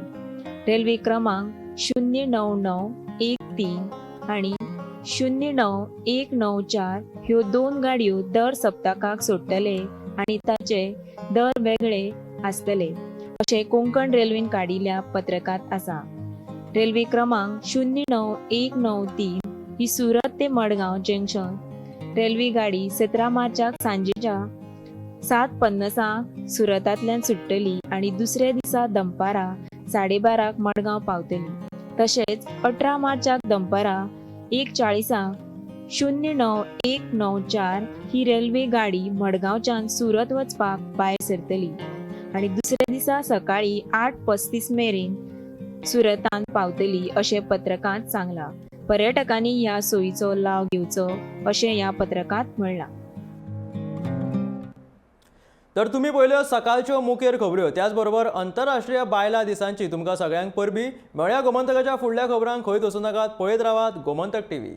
C: रेल्वे क्रमांक शुन्य णव णव एक तीन आनी शुन्य णव एक णव चार ह्यो दोन गाडयो दर सप्तकाक सोडटले आनी ताचे दर वेगळे आसतले अशें कोंकण रेल्वेन काडिल्ल्या पत्रकांत आसा. रेल्वे क्रमांक शुन्य णव एक णव तीन ही सुरत ते मडगांव जंक्शन रेल्वे गाडी 17 मार्चाक सांजेच्या 7:50 सुरतांतल्यान सुट्टली आनी दुसऱ्या दिसा दनपारां 12:30 मडगांव पावतली. तशेंच 18 मार्चाक दनपारां 1:40 शुन्य णव एक णव चार ही रेल्वे गाडी मडगांवच्यान सुरत वचपाक भायर सरतली आनी दुसऱ्या दिसा सकाळीं 8:35 मेरेन सुरतान पावतली अशें पत्रकांत सांगलां. पर्यटकांनी ह्या सोयीचो लाव घेवचो अशें ह्या पत्रकांत म्हणलां.
A: तर तुमी पळयल्यो सकाळच्यो मुखेल खबऱ्यो, त्याच बरोबर अंतरराष्ट्रीय बायलां दिसांची तुमकां सगळ्यांक परबी. मेळया गोमंतकाच्या फुडल्या खबरांक. खंयच वचूं नाकात, पळयत रावात गोमंतक टीव्ही.